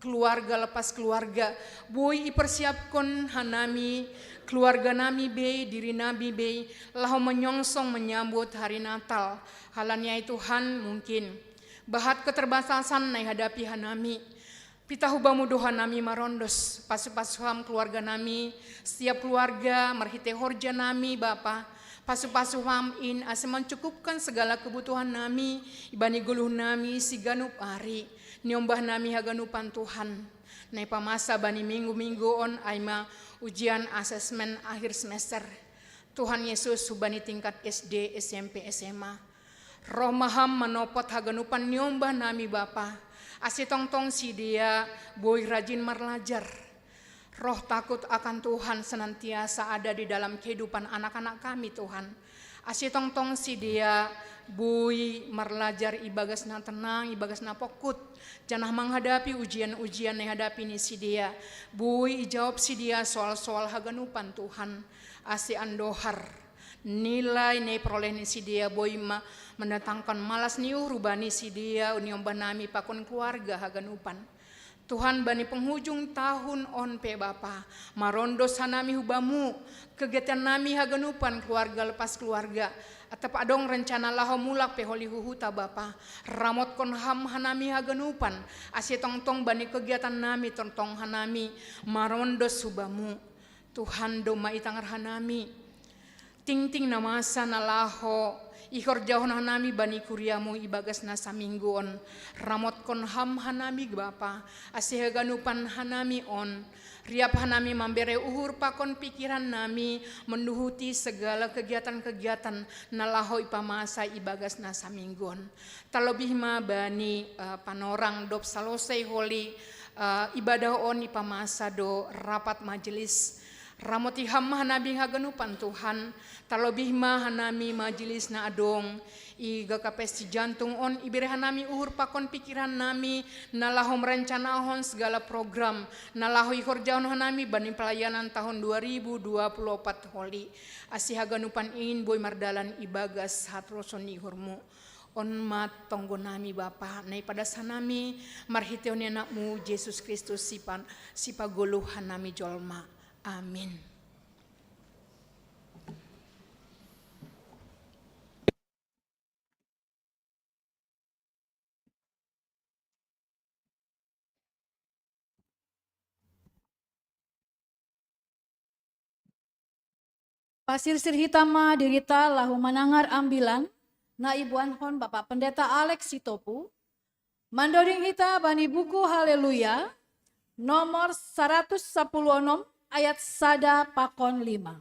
keluarga lepas keluarga. Boi ipersiapkon hanami, keluarga nami bei, diri nami bei, laho menyongsong menyambut hari Natal. Halani ai Tuhan mungkin bahat keterbatasan na ihadapi hanami. Pitah hu Bamu do hanami marondos, pasu-pasu Ham keluarga nami, setiap keluarga marhitei horja nami Bapa, pasu-pasu Ham in ase mencukupkan segala kebutuhan nami, ibani goluh nami siganup ari, niombah nami haganupan Tuhan. Na ipamasa bani minggu-minggu on ai ma ujian asesmen akhir semester. Tuhan Yesus hubani tingkat S D, S M P, S M A. Roh ma Ham manopot haganupan niombah nami Bapa. Asi tongtong si dia boi rajin marlajar. Roh takut akan Tuhan senantiasa ada di dalam kehidupan anak-anak kami, Tuhan. Asi tongtong si dia boi marlajar ibagas na tenang, ibagas na pokut. Janah menghadapi ujian-ujian na ihadapi ni si dia, boi ijawab si dia soal-soal haganupan, Tuhan. Asi andohar nilai na iperoleh ni si dia boi ma mendatangkan malas ni uhur bani si dia, uniombah nami pakon keluarga haganupan. Tuhan, bani penghujung tahun on pe Bapa, marondos hanami hu Bamu, kegiatan nami haganupan, keluarga lepas keluarga, atap adong rencana laho mulak pe holi hu huta Bapa, ramotkon Ham hanami haganupan, asi tongtong bani kegiatan nami tongtong hanami marondos hu Bamu. Tuhan, domma itangar hanami tingting na masa na laho ihorjahon hanami bani kuriamu ibagas na saminggu on. Ramotkon Ham hanami Bapa, asi haganupan hanami on. Riap hanami mambere uhur pakon pikiran nami menduhuti segala kegiatan-kegiatan na laho ipamasa ibagas na saminggu on. Talobih ma bani uh, panorang dob salosei holi uh, ibadah on ipamasa do rapat majelis. Ramoti Ham hanami haganupan Tuhan, talobih ma hanami majelis na adong i G K P S Cijantung on, ibere hanami uhur pakon pikiran nami na laho merencanahon segala program na laho ihorjahon hanami bani pelayanan tahun dua ribu dua puluh empat holi. Asi haganupan in boi mardalan ibagas hatroson ni uhurmu. On ma tonggo nami Bapa, na ipadas hanami marhitehon ni Anakmu Jesus Kristus sipan, sipagoluh hanami jolma. Amin. Pasirsir hita ma dirita laho manangar ambilan na iboanhon Bapak Pendeta Alex Sitopu, mandoding hita bani buku Haleluya, nomor saratus sapuluh onom ayat sada pakon lima.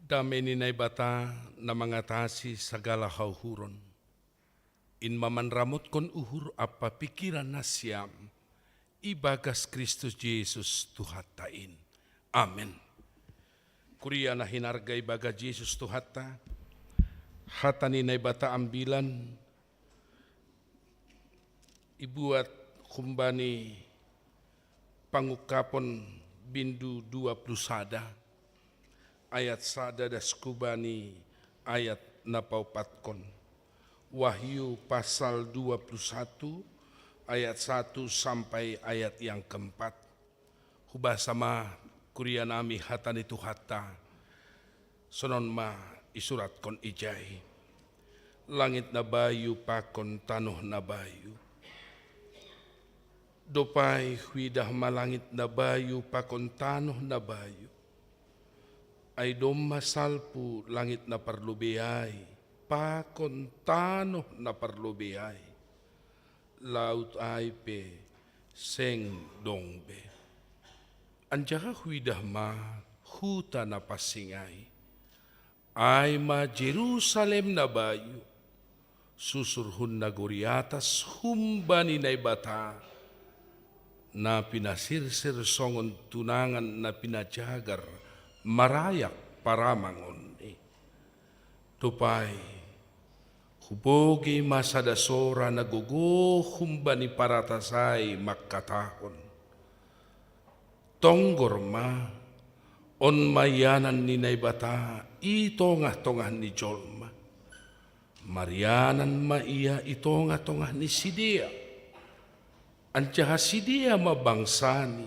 Dame ni Naibata na mangatasi sagala hauhuron, in ma manramotkon uhur ampa pikiran nasiam, ibagas Kristus Jesus Tuhanta in. Amen. Kuria na hinarga ibagas Jesus Tuhanta, hata ni Naibata ambilan, ibuat humbani Pangungkapon bindu dua puluh sada, ayat sada das humbani ayat na paupatkon. Wahyu pasal dua puluh satu ayat satu sampai ayat yang keempat. Hubasa ma kuria nami hata ni Tuhanta, sonon ma isuratkon ijai. Langit na bayu pakon tanoh na bayu. Dob ai huidah ma langit na bayu pakon tanoh na bayu. Ai domma salpu langit na parlobei ai pakon tanoh na parlobei ai. Laut ai pe seng dong be. Anjaha huidah ma huta na pansing ai. Ai ma Jerusalem na bayu, susur hun nagori atas humbani Naibata, na pinasirsir songon tunangan na pinajagar marayak paramangonni. Dob ai, hubogei ma sada sora na gogo humbani paratas ai mangkatahon: Tonggor ma, on ma ianan ni Naibata i tongah-tongah ni jolma. Marianan ma ia i tongah-tongah ni sidea. Anjaha sidea ma bangsani,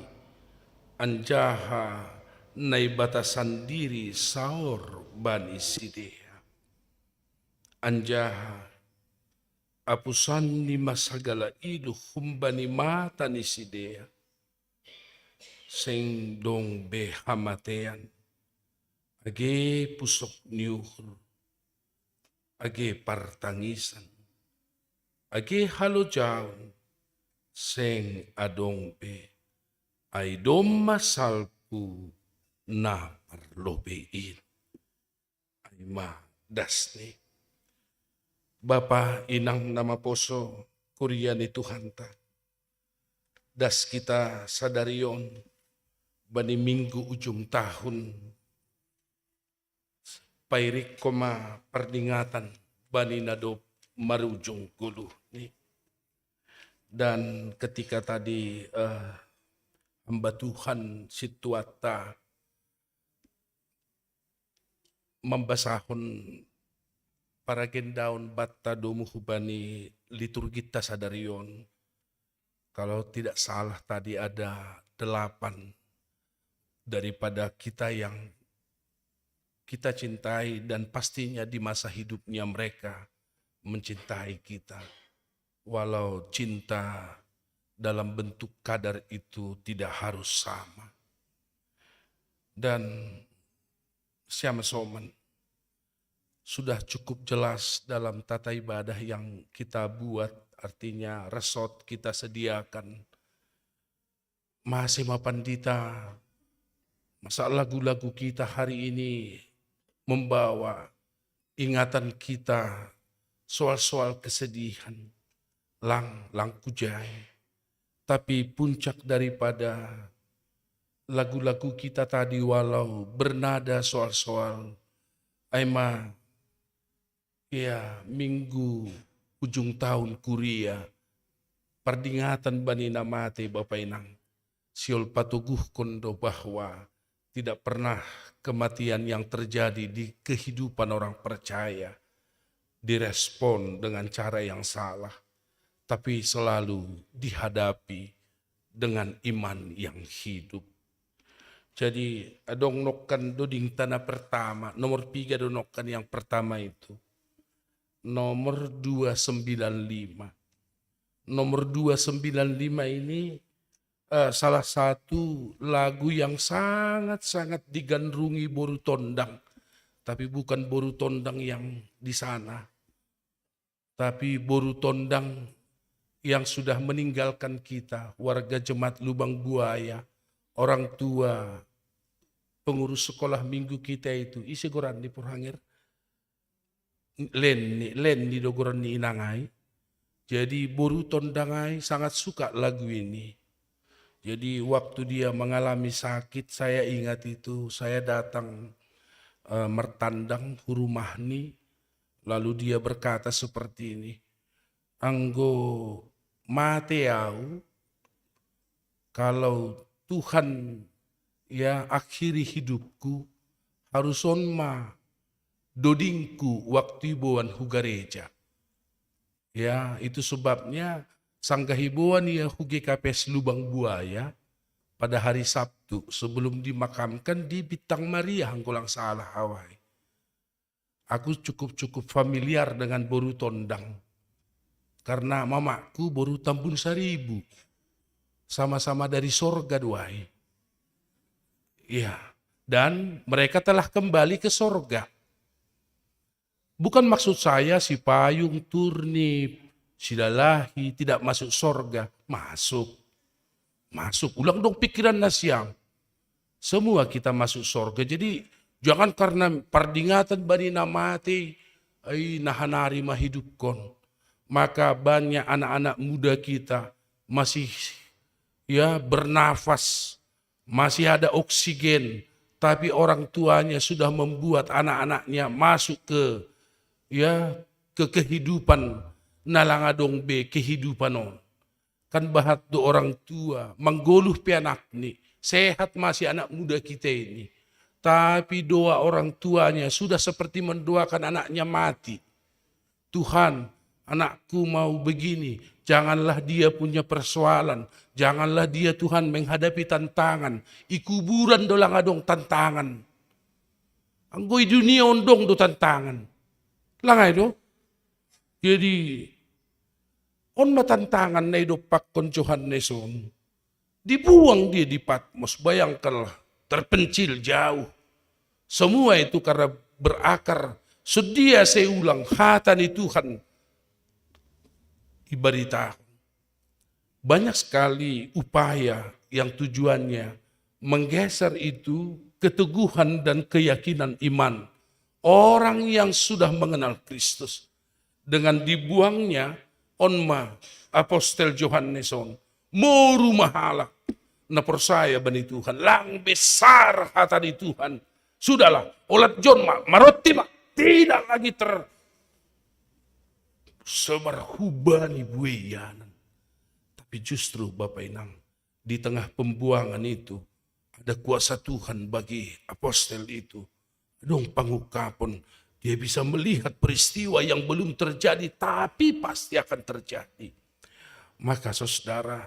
anjaha Naibata sandiri saor bani sidea. Anjaha apusanni ma sagala iluh humbani mata ni sidea. Seng dong be hamatean, age pusok ni uhur, age partangisan, age halojaon, seng adong be, ai domma salpu na parlobei in. Ai ma dasni. Bapa, inang na maposo, kuria ni Tuhanta, das hita sadari on bani minggu ujung tahun, pairikko ma pardingatan bani na dob marujung goluhni. Dan ketika tadi, eh, hamba Tuhan sintuatta mambasahon paragendaon banta domu hubani liturgitta sadari on. Kalau tidak salah tadi ada delapan daripada kita yang kita cintai dan pastinya di masa hidupnya mereka mencintai kita. Walau cinta dalam bentuk kadar itu tidak harus sama. Dan siama soman, sudah cukup jelas dalam tata ibadah yang kita buat, artinya resort kita sediakan. Masih ma pandita, masa lagu-lagu kita hari ini membawa ingatan kita soal-soal kesedihan, lang, lang kujai. Tapi puncak daripada lagu-lagu kita tadi, walau bernada soal-soal, ai ma, ya, minggu ujung tahun kuria, pardingatan bani na mate, Bapa Inang, siol patoguhkon do bahwa tidak pernah kematian yang terjadi di kehidupan orang percaya direspon dengan cara yang salah, tapi selalu dihadapi dengan iman yang hidup. Jadi, adong nongkan dodingta na pertama, nomor piga do nongkan yang pertama itu. Nomor dua sembilan lima. Nomor dua sembilan lima ini, eh, salah satu lagu yang sangat-sangat digandrungi boru Tondang. Tapi bukan boru Tondang yang di sana. Tapi boru Tondang yang sudah meninggalkan kita, warga jemaat Lubang Buaya, orang tua pengurus sekolah minggu kita itu, ise goranni, Purhangir? Lenny, Lenny do goranni, inangai. Jadi boru tondangai sangat suka lagu ini. Jadi waktu dia mengalami sakit, saya ingat itu, saya datang eh, mertandang ke rumahni, lalu dia berkata seperti ini, "Anggo mate au, kalau Tuhan ya akhiri hidupku, harus on ma dodingku waktu iboan hu gareja." Ya, itu sebabnya sanggah iboan ia hu G K P S Lubang Buaya pada hari Sabtu sebelum dimakamkan di Bintang Maria, anggo lang salah au ai. Aku cukup-cukup familiar dengan boru tondang. Karena mamakku boru Tambun Saribu. Sama-sama dari sorga do ai. Iya. Dan mereka telah kembali ke sorga. Bukan maksud saya si Payung, Turnip, si Lalahi tidak masuk sorga. Masuk. Masuk. Ulang dong pikiran nasiam. Semua kita masuk sorga. Jadi jangan karena pardingatan bani na mate, ai nahanari ma hidup kon. Maka banyak anak-anak muda kita masih ya bernafas, masih ada oksigen, tapi orang tuanya sudah membuat anak-anaknya masuk ke ya ke kehidupan na lang adong be kehidupan on. Kan bahat do orang tua, manggoluh pe anakni, sehat masih anak muda kita ini. Tapi doa orang tuanya sudah seperti mendoakan anaknya mati. "Tuhan, anakku mau begini, janganlah dia punya persoalan, janganlah dia, Tuhan, menghadapi tantangan." I kuburan do lang adong tantangan. Anggo i dunia on dong do tantangan. Lang ai do. Jadi on ma tantangan na idompakkon Johannes on. Dibuang dia di Patmos, bayangkanlah, terpencil, jauh. Semua itu karena berakar, sedia saya ulang, hata ni Tuhan ibaritahon. Banyak sekali upaya yang tujuannya menggeser itu keteguhan dan keyakinan iman orang yang sudah mengenal Kristus. Dengan dibuangnya on ma apostel Johannes on, moru ma halak na porsaya bani Tuhan, lang besar hata ni Tuhan. Sudahlah, olat jon ma, maronti ma, tidak lagi ter sebar hubani buei ianan. Tapi justru Bapak Inang, di tengah pembuangan itu ada kuasa Tuhan bagi apostel itu. Dong pangungkapon, dia bisa melihat peristiwa yang belum terjadi tapi pasti akan terjadi. Maka saudara,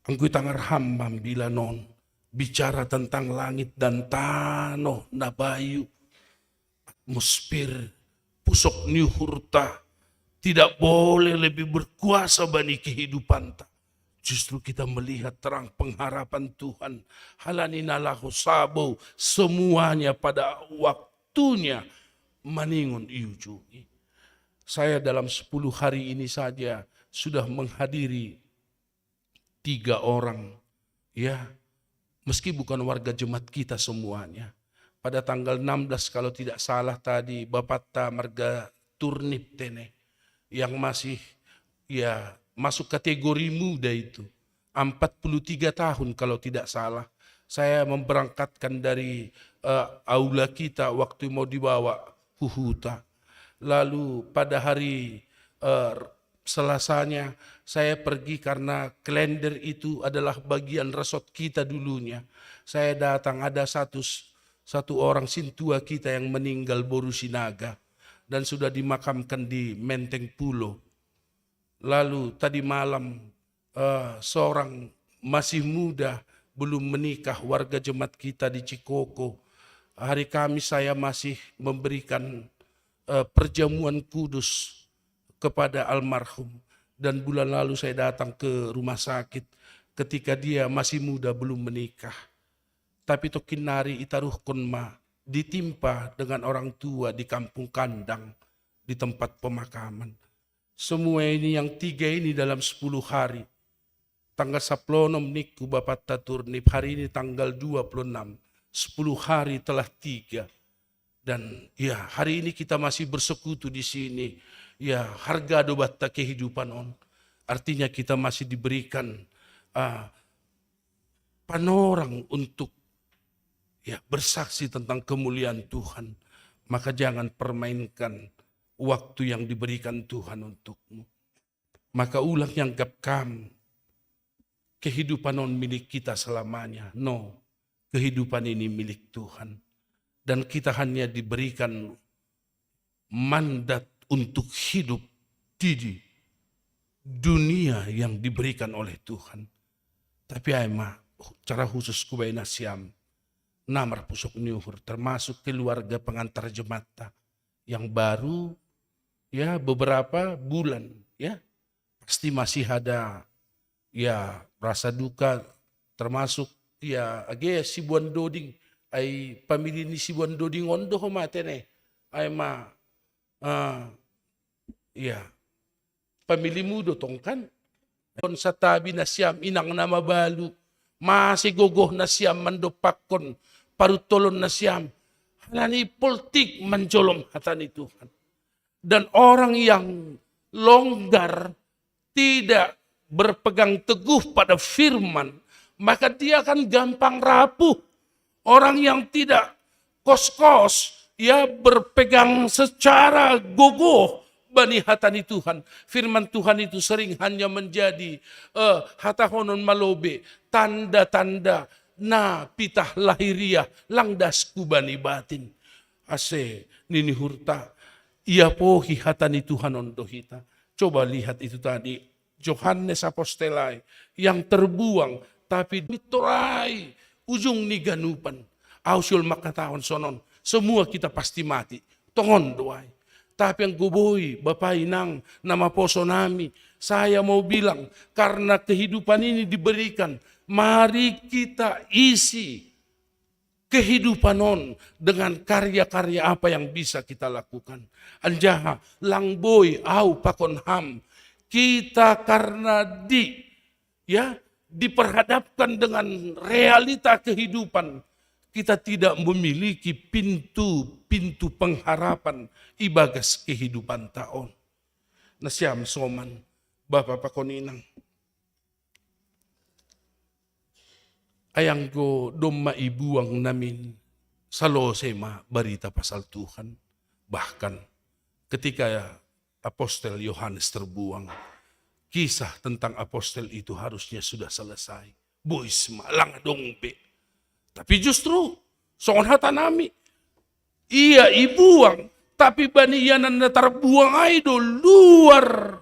anggo itangar ham ambilan on, bicara tentang langit dan tano na bayu, atmosfer, pusok ni uhurta, tidak boleh lebih berkuasa bani kehidupanta. Justru kita melihat terang pengharapan Tuhan. Halani na laho sabo, semuanya pada waktunya maningon iujungi. Saya dalam sepuluh hari ini saja sudah menghadiri tiga orang, ya, meski bukan warga jemaat kita semuanya. Pada tanggal enam belas kalau tidak salah tadi, bapatta marga Turnip tene, yang masih ya masuk kategori muda itu, empat puluh tiga tahun kalau tidak salah. Saya memberangkatkan dari eh, aula kita waktu mau dibawa huhuta. Lalu pada hari eh, Selasanya saya pergi karena kalender itu adalah bagian resort kita dulunya. Saya datang, ada satu satu orang sintua kita yang meninggal, boru Sinaga, dan sudah dimakamkan di Menteng Pulo. Lalu tadi malam eh, seorang masih muda, belum menikah, warga jemaat kita di Cikoko. Hari Kamis saya masih memberikan eh, perjamuan kudus kepada almarhum. Dan bulan lalu saya datang ke rumah sakit ketika dia masih muda, belum menikah. Tapi tokkinnari itaruhkon ma, ditimpa dengan orang tua di kampung kandang, di tempat pemakaman. Semua ini yang tiga ini dalam sepuluh hari. Tanggal saplonom ningku bapatta Turnip, hari ini tanggal dua puluh enam. sepuluh hari telah tiga. Dan ya, hari ini kita masih bersekutu di sini. Ya, harga do banta kehidupan on. Artinya kita masih diberikan, ah, panorang untuk, ya, bersaksi tentang kemuliaan Tuhan. Maka jangan permainkan waktu yang diberikan Tuhan untukmu. Maka ulang yang gap kam. Kehidupan on milik kita selamanya. No, kehidupan ini milik Tuhan. Dan kita hanya diberikan mandat untuk hidup di dunia yang diberikan oleh Tuhan. Tapi ai ma, cara khusus kubai nasiam na marpusok ni uhur, termasuk keluarga pengantar jemaat yang baru, ya, beberapa bulan, ya, pasti masih ada, ya, rasa duka, termasuk, ya, age sibuan doding, ai pamili ni sibuan doding on do ho mate ne, ai ma, ah, ya, pamili mudo tong kan, on satabi nasiam inang na mabalu, mase gogoh nasiam mandompakkon paruntolon nasiam, halani poltik manjolom hata ni Tuhan. Dan orang yang longgar, tidak berpegang teguh pada firman, maka dia akan gampang rapuh. Orang yang tidak kos-kos, ya, berpegang secara gogoh bani hata ni Tuhan. Firman Tuhan itu sering hanya menjadi, eh, hata honon malobe, tanda-tanda na pitah lahiriah lang das kubani batin. Ase nini hurta, ia pohi hata ni Tuhan on do hita. Coba lihat itu tadi, Johannes Apostel ai, yang terbuang, tapi mitorai ujung ni ganupan. Au siol mangkatahon sonon, semua kita pasti mati. Tongon do ai. Tapi anggo boi, bapa inang, na maposo nami, saya mau bilang, karena kehidupan ini diberikan, mari kita isi kehidupan on dengan karya-karya apa yang bisa kita lakukan. Anjaha lang boi au pakon ham, kita karena di, ya, diperhadapkan dengan realita kehidupan, kita tidak memiliki pintu-pintu pengharapan ibagas kehidupan ta on. Nasiam soman, bapa pakon inang. Ai anggo domma ibuang namin, salose ma barita pasal Tuhan. Bahkan ketika apostel Yohanes terbuang, kisah tentang apostel itu harusnya sudah selesai. Bois ma, lang adong be. Tapi justru songon hata nami, ia ibuang, tapi bani ia na terbuang ai do luar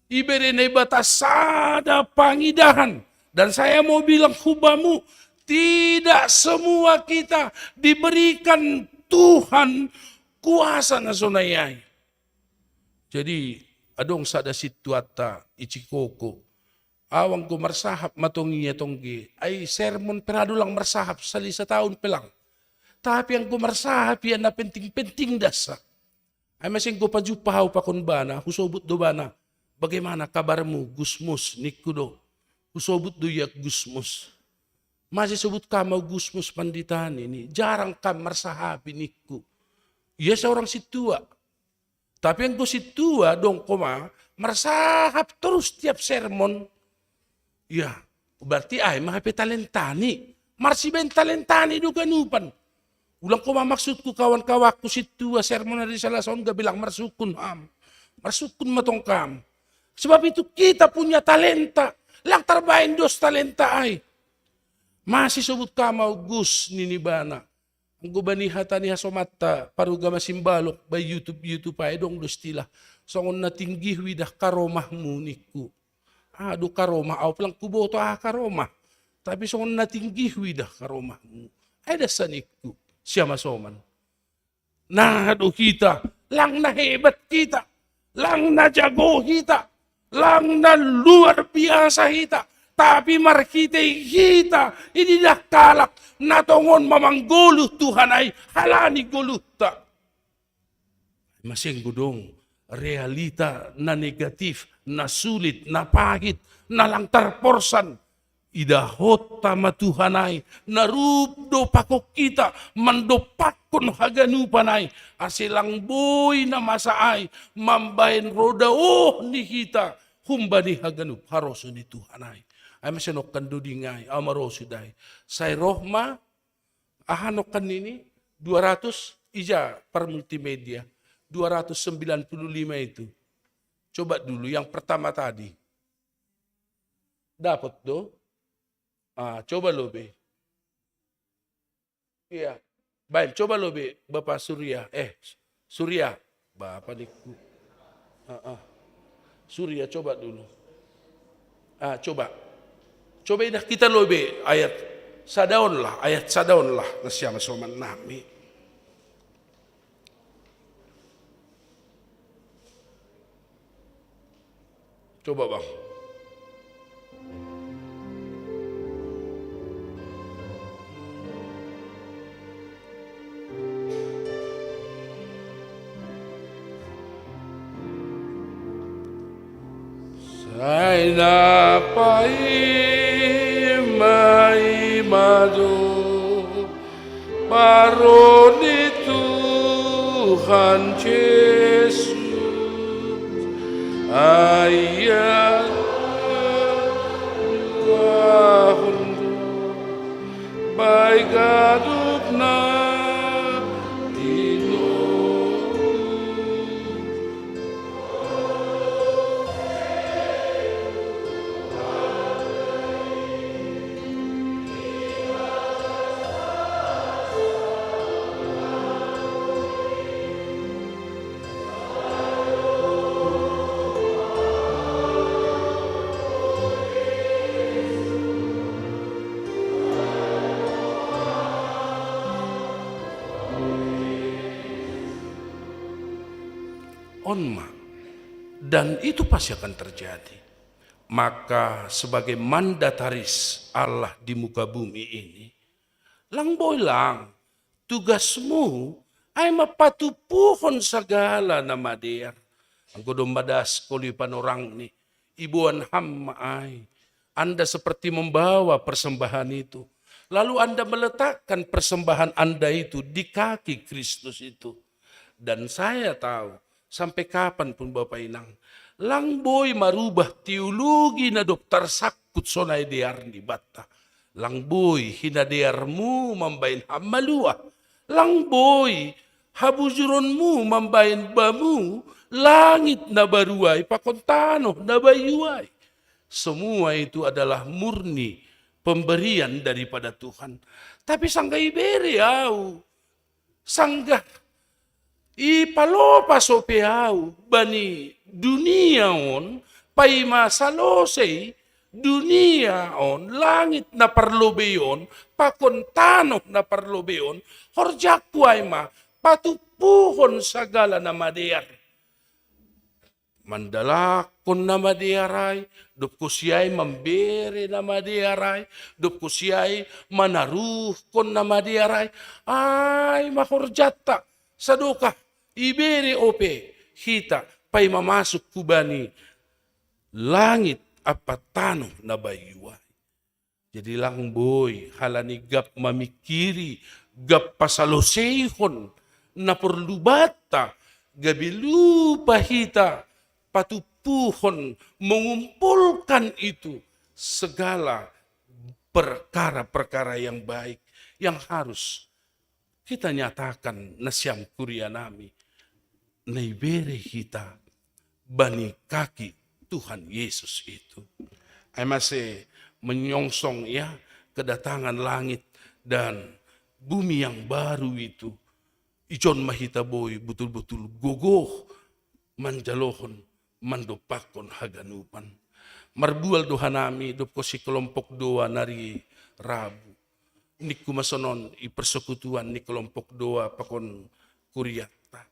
ibere Naibata sada pangidahan. Dan saya mau bilang hubamu, tidak semua kita diberikan Tuhan kuasa na sonai ai. Jadi adong sada situata i Cikoko. Au anggo marsahap ma tong ia tongge, ai sermon pe ra do lang marsahap, sali sataon pe lang. Tapi anggo marsahap ia na penting-penting dasa. Ai mase anggo pajumpa au pakon bana, husobut do bana, bagaimana kabarmu Gusmus, ningku do. Husobut do ia Gusmus. Mase sobut kam au Gusmus pandita ni, jarang kam marsahapi ningku. Ia seorang sintua. Tapi anggo sintua dong koma marsahap terus tiap sermon. Ya, berarti ai ma hape talentani. Marsibaen talentani do ganupan. Ulang koma maksudku kawan-kawanku sintua sermon di salah songa bilang marsukun ham. Marsukun ma tong kam. Sebab itu kita punya talenta. Lang tarbaen dos talenta ai. Mase sobut kam au Gus nini bana. Anggo bani hata ni hasomanta paruga masimbalok bai YouTube, YouTube ai dong do istilah. Songon na tinggi huidah karomahmu ningku. Aha do karomah, au pe lang huboto aha karomah. Tapi songon na tinggi huidah karomahmu. Ai dasa ningku, siama soman. Nah do hita, lang na hebat hita, lang na jago hita, lang na luar biasa hita. Tapi marhitei hita, ididah halak na tongon ma manggoluh Tuhan ai, halani goluhta. Mase anggo dong realita na negatif, na sulit, na pahit, na lang tarporsan, Idahotta ma Tuhan ai, narupdo pakon hita, mandopakkon haganupan ai, ase lang boi na masa ai, mambaen roda oh ni hita, humbani haganup haroso ni Tuhan ai. Ai mase nongkan doding ai, au marosu dai. Sai roh ma, aha nongkan nini, dua ratus, ija par multimedia, dua ratus sembilan puluh lima itu. Coba dulu yang pertama tadi. Dapat do? Ah, coba lo be. Iya. Baik, coba lo be, Bapak Surya. Eh, Surya. Bapak niku. Ah, ah. Surya, coba dulu. Ah, coba. Coba idah kita lo be ayat sadaon lah, ayat sadaon lah. Nasiama soman nami. Coba, Bang. Sai na paima-ima do paro ni Tuhan Jesus, ai ia luahon do bai ganup na tinou. On ma, dan itu pasti akan terjadi. Maka sebagai mandataris Allah di muka bumi ini, lang boi lang, tugasmu ai ma patupuhon sagala na madear. Anggo domma das koli panorangni, iboan ham ma ai. Anda seperti membawa persembahan itu. Lalu Anda meletakkan persembahan Anda itu di kaki Kristus itu. Dan saya tahu, sampai kapan pun Bapa Inang, lang boi marubah teologi na dob tarsangkut sonai dear ni banta. Lang boi hinadearmu mambaen ham maluah. Lang boi habujuronmu mambaen bamu langit na baru ai pakon tanoh na bayu ai. Semua itu adalah murni pemberian daripada Tuhan. Tapi sanggah ibere au, sanggah ipalopas ope au bani dunia on, paima salose i dunia on, langit na parlobei on, pakon tanoh na parlobei on, horjangku ai ma patumpuhon sagala na madear. Mandalakkon na madear ai, dob husi ai mambere na madear ai, dob husi ai manaruhkon na madear ai, ai ma horjanta, sadokah ibere ope hita, paima masuk hubani langit ampa tanoh na bayu ai. Jadi lang boi, halani gap mamingkiri, gap pasaloseihon na porlu banta, gabe lupa hita patumpuhon, mengumpulkan itu segala perkara-perkara yang baik yang harus kita nyatakan, nasiam kuria nami, na ibere hita bani kaki Tuhan Yesus itu. Ai mase menyongsong, ya, kedatangan langit dan bumi yang baru itu, ijon ma hita boi betul-betul gogoh manjalohon, mandompakkon haganupan. Marbual do hanami dob ho sikelompok doa nari Rabu. Ningku ma sonon i persekutuan ni kelompok doa pakon kuriatta.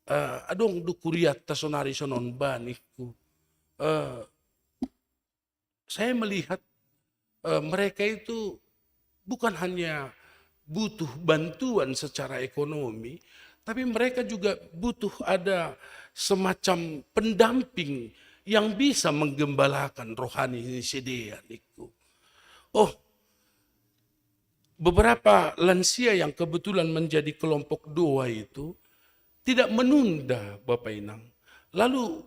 Eh, adong do kuriatta sonari sonon ba ningku. Eh, saya melihat, eh, mereka itu bukan hanya butuh bantuan secara ekonomi, tapi mereka juga butuh ada semacam pendamping yang bisa menggembalakan rohani ni sidea, ningku. Oh, beberapa lansia yang kebetulan menjadi kelompok dua itu tidak menunda, Bapak Inang. Lalu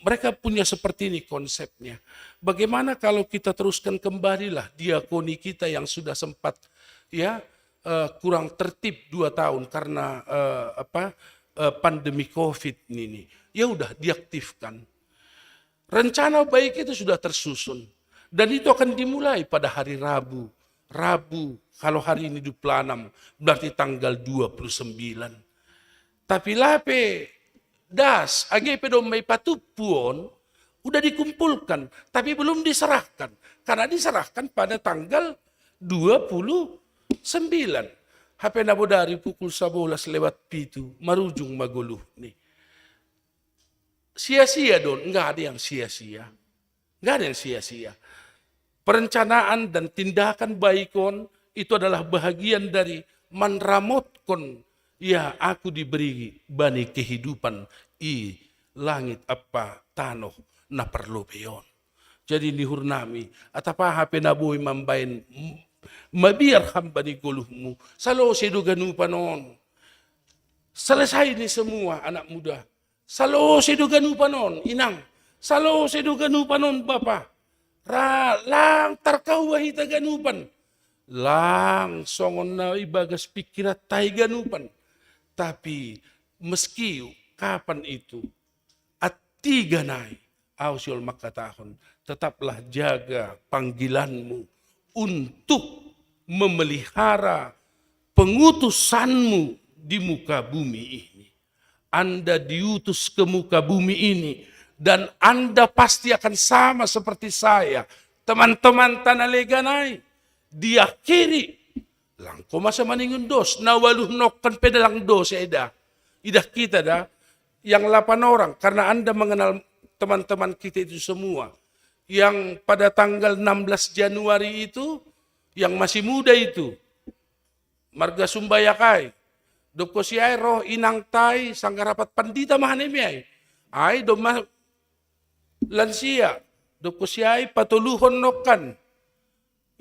mereka punya seperti ini konsepnya. Bagaimana kalau kita teruskan kembalilah diakoni kita yang sudah sempat, ya, eh, kurang tertib dua tahun karena, eh, apa, eh, pandemi covid ini. Ya udah, diaktifkan. Rencana baik itu sudah tersusun. Dan itu akan dimulai pada hari Rabu. Rabu, kalau hari ini dua puluh enam, berarti tanggal dua puluh sembilan. Tapi lape das, age pe dommai patuppu on, udah dikumpulkan, tapi belum diserahkan. Karena diserahkan pada tanggal dua puluh sembilan. Hape na bodari pukul sebelas lewat pitu, marujung ma goluhni. Sia-sia do on, nggak ada yang sia-sia. Nggak ada yang sia-sia. Perencanaan dan tindakan baik on itu adalah bahagian dari manramotkon, ya, aku diberi bani kehidupan i langit apa tanoh na parlobei on. Jadi ni uhurnami, atap aha pe na boi mambahen m-, mabiar hamba ni goluhmu, salose do ganupan on. Selesai ni semua, anak muda. Salose do ganupan on, inang. Salose do ganupan on, bapa. Ra, lang tarkaua hita ganupan. Lang songon na ibagas pingkiranta i ganupan. Tapi meski kapan itu, attigan ai, au sihol mangkatahon, tetaplah jaga panggilanmu untuk memelihara pengutusanmu di muka bumi ini. Anda diutus ke muka bumi ini, dan Anda pasti akan sama seperti saya. Teman-teman tanah legan ai, diakhiri. Lang ho masa maningon dos, na ualuh nongkan pe da lang dos eda. Idah kita da, yang delapan orang, karena Anda mengenal teman-teman kita itu semua. Yang pada tanggal enam belas Januari itu, yang masih muda itu, marga Sumbayak ai. Dob ho si ai roh inangta i, sanggar rapat pandita ma hanami ai. Ai domma lansia, dob ho si ai patoluhon nongkan.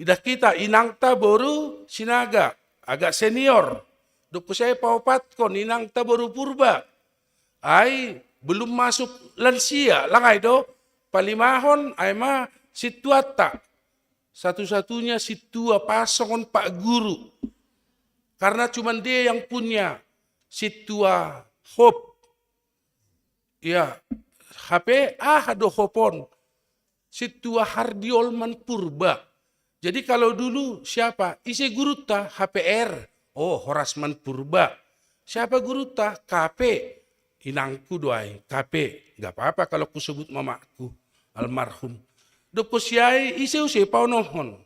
Idah kita, inangta boru Sinaga, agak senior. Dob ho si ai paopathon, inangta boru Purba. Ai belum masuk lansia, lang ai do, palimahon, ai ma sintuanta. Satu-satunya sintua pas songon pak guru. Karena cuman dia yang punya sintua hop. Ya, hape aha do hop on? Sintua Hardi Olman Purba. Jadi kalau dulu siapa? Ise gurunta? H P R. Oh, Horasman Purba. Siapa gurunta? K P. Inangku do ai, K P. Nggak apa-apa kalau kusebut mamakku, almarhum. Dob ho si ai, ise use paonomhon?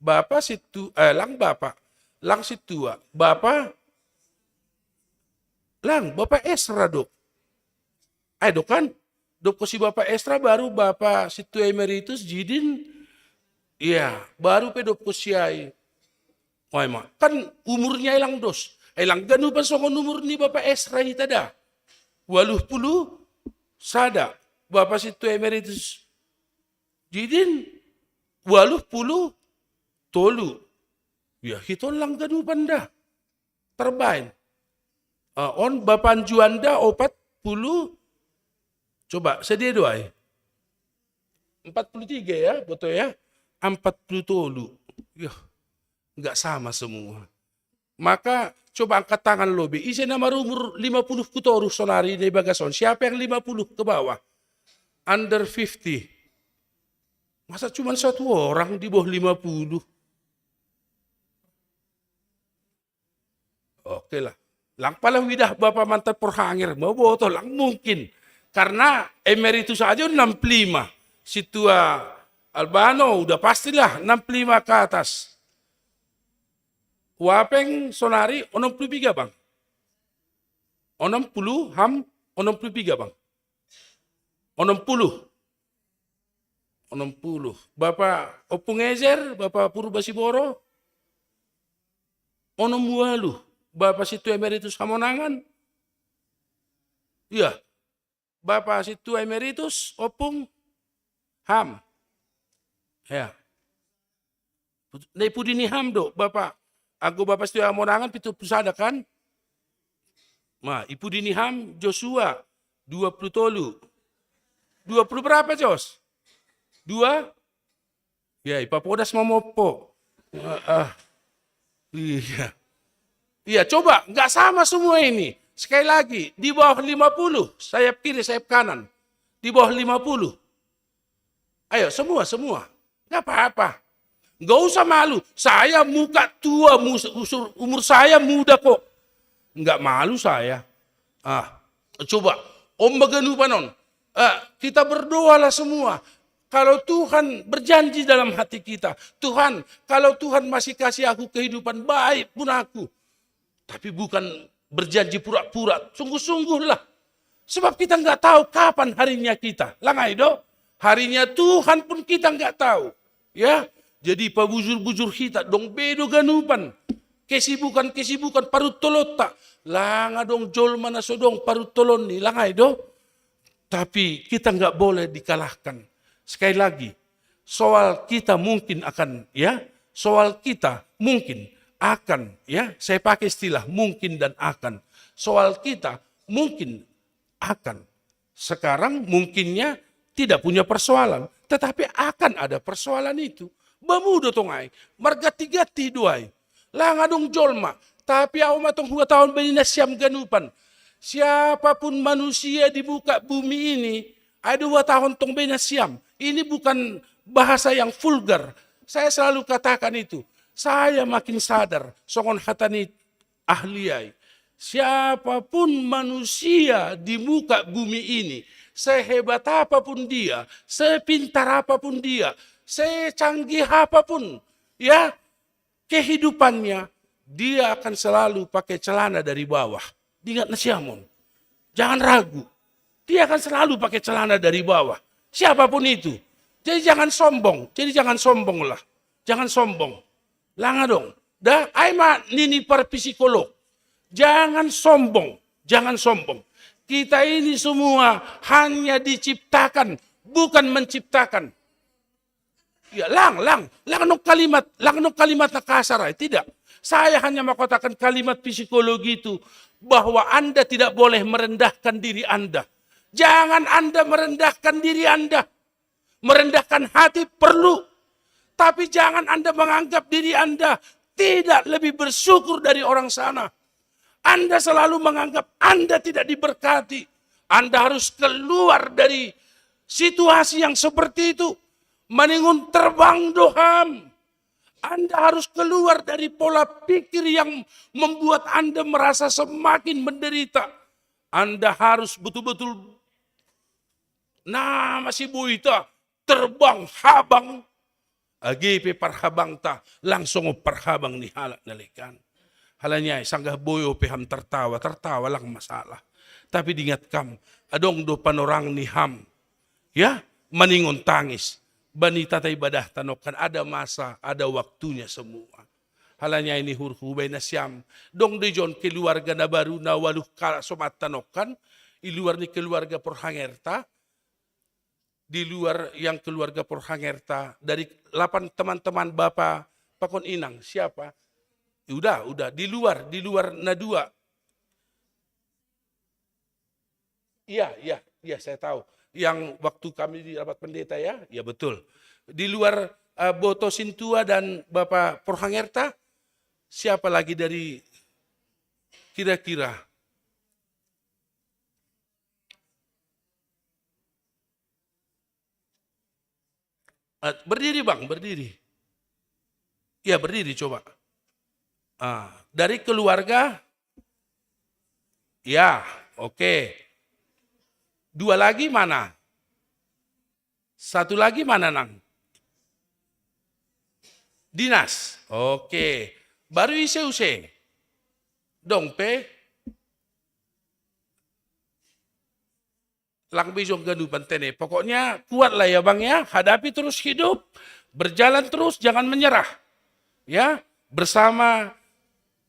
Bapa sintu-, eh, lang bapa, lang sintua. Bapa, lang, bapa Esra do. Ai do kan? Dob ho si bapa Esra, baru bapa sintua emeritus Jidin. Iya, baru pe dob ho si ai. Ai ma, kan umurnya ai lang dos. Ai lang ganupan songon umur ni bapa Esra hita da. Ualuh pulu sada. Bapa sintua emeritus Jidin ualuh pulu tolu. Ya, hita on lang ganupan da. Tarbaen. Ah, on bapa ni Juanda opat pulu, coba, sadia do ai? Empat puluh tiga ya, boto ya? Empat puluh tolu. Ya, nggak sama semua. Maka coba angkat tangan lobei. Ise na marumur lima puluh hu toruh sonari na ibagas on? Siapa yang lima puluh ke bawah? Under fifty. Masa cuma satu orang di bawah lima puluh? Oke lah. Lang pala huidah bapa mantan porhanger, mau boto lang mungkin. Karena emeritus aja enam puluh lima. Sintua Albano udah pastilah enam puluh lima ke atas. Uapeng sonari onom puluh piga, Bang. Onom puluh, Ham, onom puluh piga, Bang. Onom puluh. Onom puluh. Bapa Ompung Ezer, Bapa Purba Siboro, onom ualuh. Bapa Sintua Emeritus Hamonangan. Iya. Bapa Sintua Emeritus Ompung Ham. Ya. Na ipudini ham do, Bapak. Anggo Bapak Setia Monangan pitu puluh sada kan? Nah, ipudini ham Joshua dua puluh tolu. Dua puluh berapa, Jos? Dua? Ya, ipapodas mamoppo. Ah, ah. Iya. Iya, coba, nggak sama semua ini. Sekali lagi, di bawah lima puluh, sayap kiri, sayap kanan. Di bawah lima puluh. Ayo, semua, semua. Nggak apa-apa. Nggak usah malu. Saya muka tua, mus- usur- umur saya muda kok. Nggak malu saya. Ah, coba. Om baganupanon. Ah, kita berdoalah semua. Kalau Tuhan berjanji dalam hati kita, "Tuhan, kalau Tuhan masih kasih aku kehidupan, baik pun aku." Tapi bukan berjanji pura-pura, sungguh-sungguhlah. Sebab kita nggak tahu kapan harinya kita. Langai do, harinya Tuhan pun kita nggak tahu. Ya, jadi pabujur-bujur kita dong bedo ganupan. Kesibukan-kesibukan parut tolotta. Langa dong jolma na so dong parut tolon ni, langai do. Tapi kita nggak boleh dikalahkan. Sekali lagi, soal kita mungkin akan, ya, soal kita mungkin akan, ya, saya pakai istilah mungkin dan akan. Soal kita mungkin akan. Sekarang mungkinnya tidak punya persoalan, tetapi akan ada persoalan itu. Bamudo tongai, margati-gati duai. Langa dong jolma, tapi au ma tong huhatahon bani nasiam ganupan. Siapapun manusia di muka bumi ini, ada huhatahon tong bani nasiam. Ini bukan bahasa yang vulgar. Saya selalu katakan itu. Saya makin sadar, songon hata ni ahli ai. Siapapun manusia di muka bumi ini, sehebat apapun dia, sepintar apapun dia, secanggih apapun, ya, kehidupannya, dia akan selalu pakai celana dari bawah. Ingat nasiam on. Jangan ragu. Dia akan selalu pakai celana dari bawah. Siapapun itu. Jadi jangan sombong. Jadi jangan sombonglah. Jangan sombong. Langa dong. Da, ai ma nini parpsikolog. Jangan sombong. Jangan sombong. Kita ini semua hanya diciptakan, bukan menciptakan. Ya, lang, lang, lang nong kalimat, lang nong kalimat na kasar ai, tidak. Saya hanya mengatakan kalimat psikologi itu, bahwa Anda tidak boleh merendahkan diri Anda. Jangan Anda merendahkan diri Anda. Merendahkan hati perlu, tapi jangan Anda menganggap diri Anda tidak lebih bersyukur dari orang sana. Anda selalu menganggap Anda tidak diberkati. Anda harus keluar dari situasi yang seperti itu. Maningon terbang do ham. Anda harus keluar dari pola pikir yang membuat Anda merasa semakin menderita. Anda harus betul-betul na masiboita, terbang habang. Age pe parhabangta, lang songon parhabang ni halak na lekan. Halani ai, sanggah boyo pe ham tartawa, tartawa lang masalah. Tapi diingat kam, adong do panorang ni ham. Ya, maningon tangis. Bani tata ibadahta nongkan ada masa, ada waktunya semua. Halani ai ni hurhu, baen nasiam. Dong do ijon keluarga na baru na ualuh ka-, somanta nongkan, i luar ni keluarga porhangerta, di luar yang keluarga porhangerta, dari delapan teman-teman bapa pakon inang, siapa? Udah, udah, di luar, di luar na dua. Iya, iya, iya, saya tahu. Yang waktu kami di rapat pendeta, ya, ya betul. Di luar, eh, Boto Sintua dan Bapak Porhangerta, siapa lagi dari kira-kira? Eh, berdiri, Bang, berdiri. Ya, berdiri coba. Ah, dari keluarga? Ya, oke. Dua lagi mana? Satu lagi mana, Nang? Dinas. Oke. Baru ise use? Dong pe? Lang be ijon ganupan tene. Pokoknya kuatlah ya, Bang, ya. Hadapi terus hidup, berjalan terus, jangan menyerah. Ya, bersama,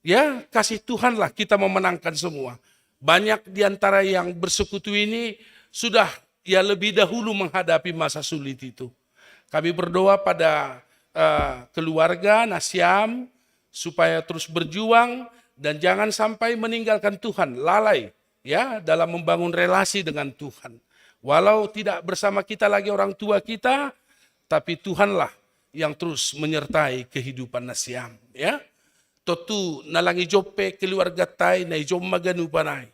ya, kasih Tuhanlah kita memenangkan semua. Banyak di antara yang bersekutu ini sudah, ya, lebih dahulu menghadapi masa sulit itu. Kami berdoa pada eh, keluarga, na siam, supaya terus berjuang dan jangan sampai meninggalkan Tuhan, lalai, ya, dalam membangun relasi dengan Tuhan. Walau tidak bersama kita lagi orang tua kita, tapi Tuhanlah yang terus menyertai kehidupan na siam, ya. Totu na lang ijo pe keluargatai, na ijo ma ganupanai.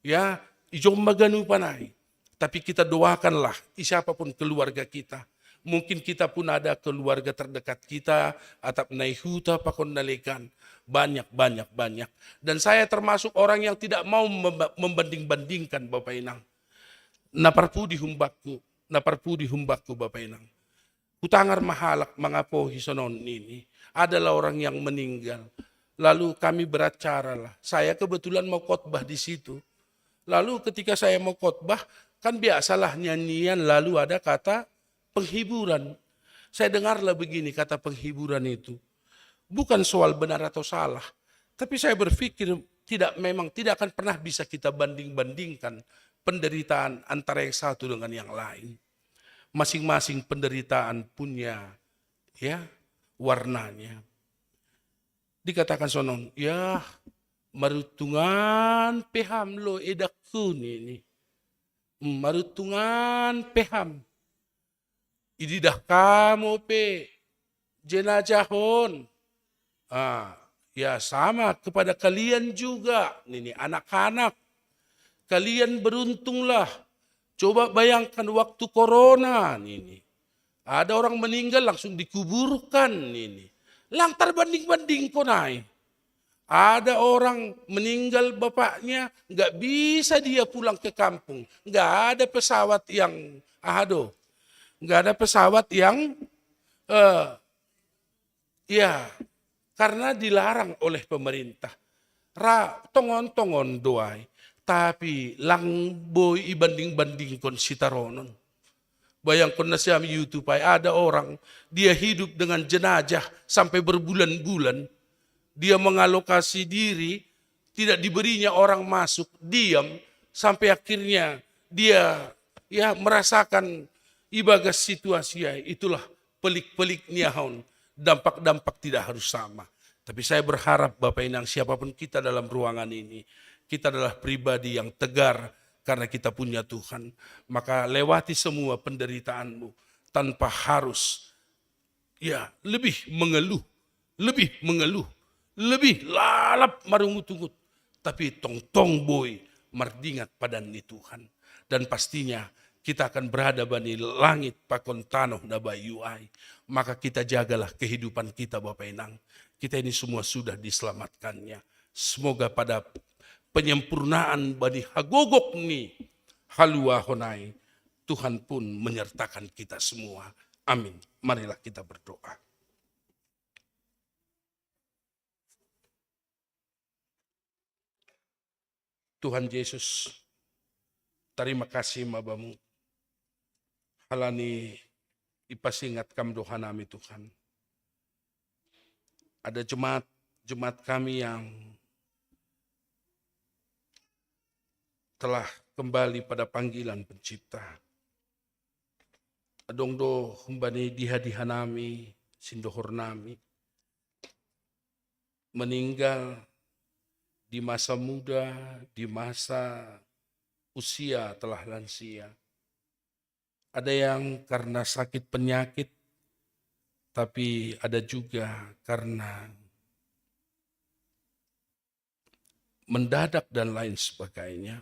Ya, ijo ma ganupanai. Tapi kita doakanlah, i siapapun keluarga kita. Mungkin kita pun ada keluarga terdekat kita, atap na i huta pakon na legan. Banyak, banyak, banyak. Dan saya termasuk orang yang tidak mau memba-, membanding-bandingkan, Bapak Inang. Na parpudi humbakku, na parpudi humbakku, Bapak Inang. Kutangar ma halak mangapohi sonon nini. Adalah orang yang meninggal. Lalu kami beracaralah. Saya kebetulan mau khotbah di situ. Lalu ketika saya mau khotbah, kan biasalah nyanyian, lalu ada kata penghiburan. Saya dengarlah begini kata penghiburan itu. Bukan soal benar atau salah, tapi saya berpikir tidak, memang tidak akan pernah bisa kita banding-bandingkan penderitaan antara yang satu dengan yang lain. Masing-masing penderitaan punya, ya, warnanya. Dikatakan sonon, ya, marutungan pe ham lo edakku nini. Marutungan pe ham. Ididah kamu pe jenajah on. Ah, ya, sama kepada kalian juga, nini, anak-anak. Kalian beruntunglah. Coba bayangkan waktu corona, nini. Ada orang meninggal langsung dikuburkan, nini. Lang tarbanding-bandingkon ai. Ada orang meninggal bapaknya, nggak bisa dia pulang ke kampung. Nggak ada pesawat yang, ahado, nggak ada pesawat yang, eh, ya, karena dilarang oleh pemerintah. Ra, tongon-tongon do ai, tapi lang boi ibanding-bandingkon sitaronon. Bayangkon na siam YouTube ai, ada orang, dia hidup dengan jenajah sampai berbulan-bulan. Dia mengalokasi diri, tidak diberinya orang masuk, diam, sampai akhirnya dia, ya, merasakan ibagas situasi ai. Itulah pelik-pelik ni ahon, dampak-dampak tidak harus sama. Tapi saya berharap Bapak Inang, siapapun kita dalam ruangan ini, kita adalah pribadi yang tegar karena kita punya Tuhan. Maka lewati semua penderitaanmu tanpa harus, ya, lebih mengeluh, lebih mengeluh, lebih lalap marungut-ungut. Tapi tongtong boi mardingat padan ni Tuhan. Dan pastinya kita akan berada bani langit pakon tanoh na bayu ai. Maka kita jagalah kehidupan kita, Bapak Inang. Kita ini semua sudah diselamatkannya. Semoga pada penyempurnaan bani hagogok ni haluahon ai, Tuhan pun menyertakan kita semua. Amin. Marilah kita berdoa. Tuhan Yesus, tarima kasih ma Bamu. Halani ipasingat Kam do hanami, Tuhan. Ada jemaat, jemaat kami yang telah kembali pada panggilan Pencipta. Adong do humbani diha-diha nami, sindohor nami, meninggal di masa muda, di masa usia telah lansia. Ada yang karena sakit penyakit, tapi ada juga karena mendadak dan lain sebagainya.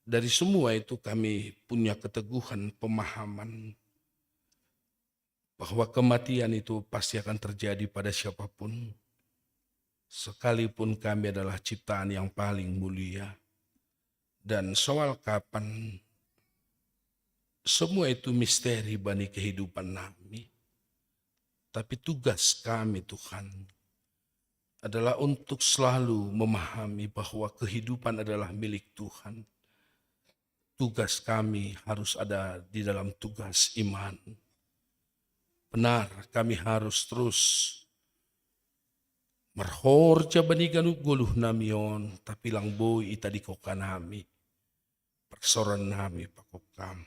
Dari semua itu kami punya keteguhan pemahaman bahwa kematian itu pasti akan terjadi pada siapapun, sekalipun kami adalah ciptaan yang paling mulia. Dan soal kapan, semua itu misteri bani kehidupan nami. Tapi tugas kami, Tuhan, adalah untuk selalu memahami bahwa kehidupan adalah milik Tuhan. Tugas kami harus ada di dalam tugas iman. Benar, kami harus terus marhorja bani ganup goluh nami on, tapi lang boi itadingkon hanami parsaoran nami pakon Kam.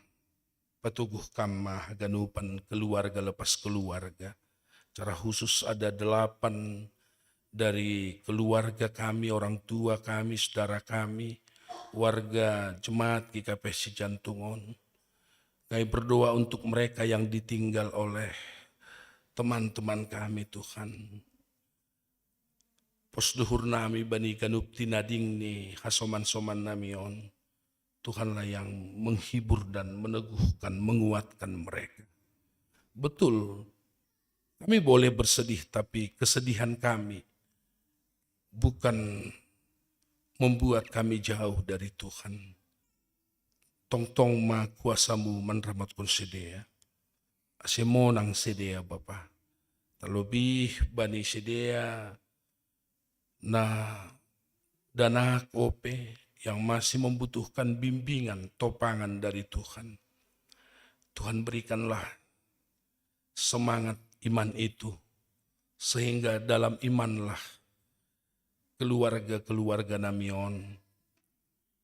Patuguh kam ma haganupan keluarga lepas keluarga. Secara khusus ada delapan dari keluarga kami, orang tua kami, saudara kami, warga jemaat G K P S Sijantung on. Kami berdoa untuk mereka yang ditinggal oleh teman-teman kami, Tuhan. Pos duhur nami bani ganup tinading ni hasoman-soman nami on. Tuhanlah yang menghibur dan meneguhkan, menguatkan mereka. Betul, kami boleh bersedih, tapi kesedihan kami bukan membuat kami jauh dari Tuhan. Tongtong ma kuasamu manramatkon sidea. Ase monang sidea, Bapa. Terlebih bani sidea na danak ope yang masih membutuhkan bimbingan, topangan dari Tuhan. Tuhan, berikanlah semangat iman itu, sehingga dalam imanlah keluarga-keluarga nami on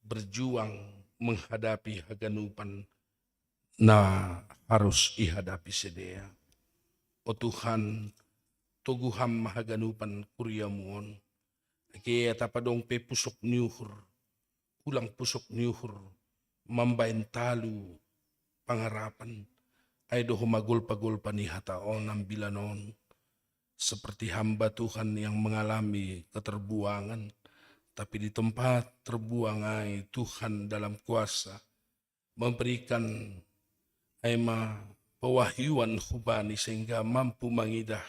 berjuang menghadapi haganupan na harus ihadapi sidea. O Tuhan, toguh Ham ma haganupan kuriamu on. Age atap adong pe pusok ni uhur, ulang pusok ni uhur, mambaen talu pangarapan, ai do homa golpa-golpa ni hata on ambilan on. Seperti hamba, Tuhan, yang mengalami keterbuangan, tapi di tempat terbuang ai Tuhan dalam kuasa memberikan, ai ma, pewahyuan hubani sehingga mampu mangidah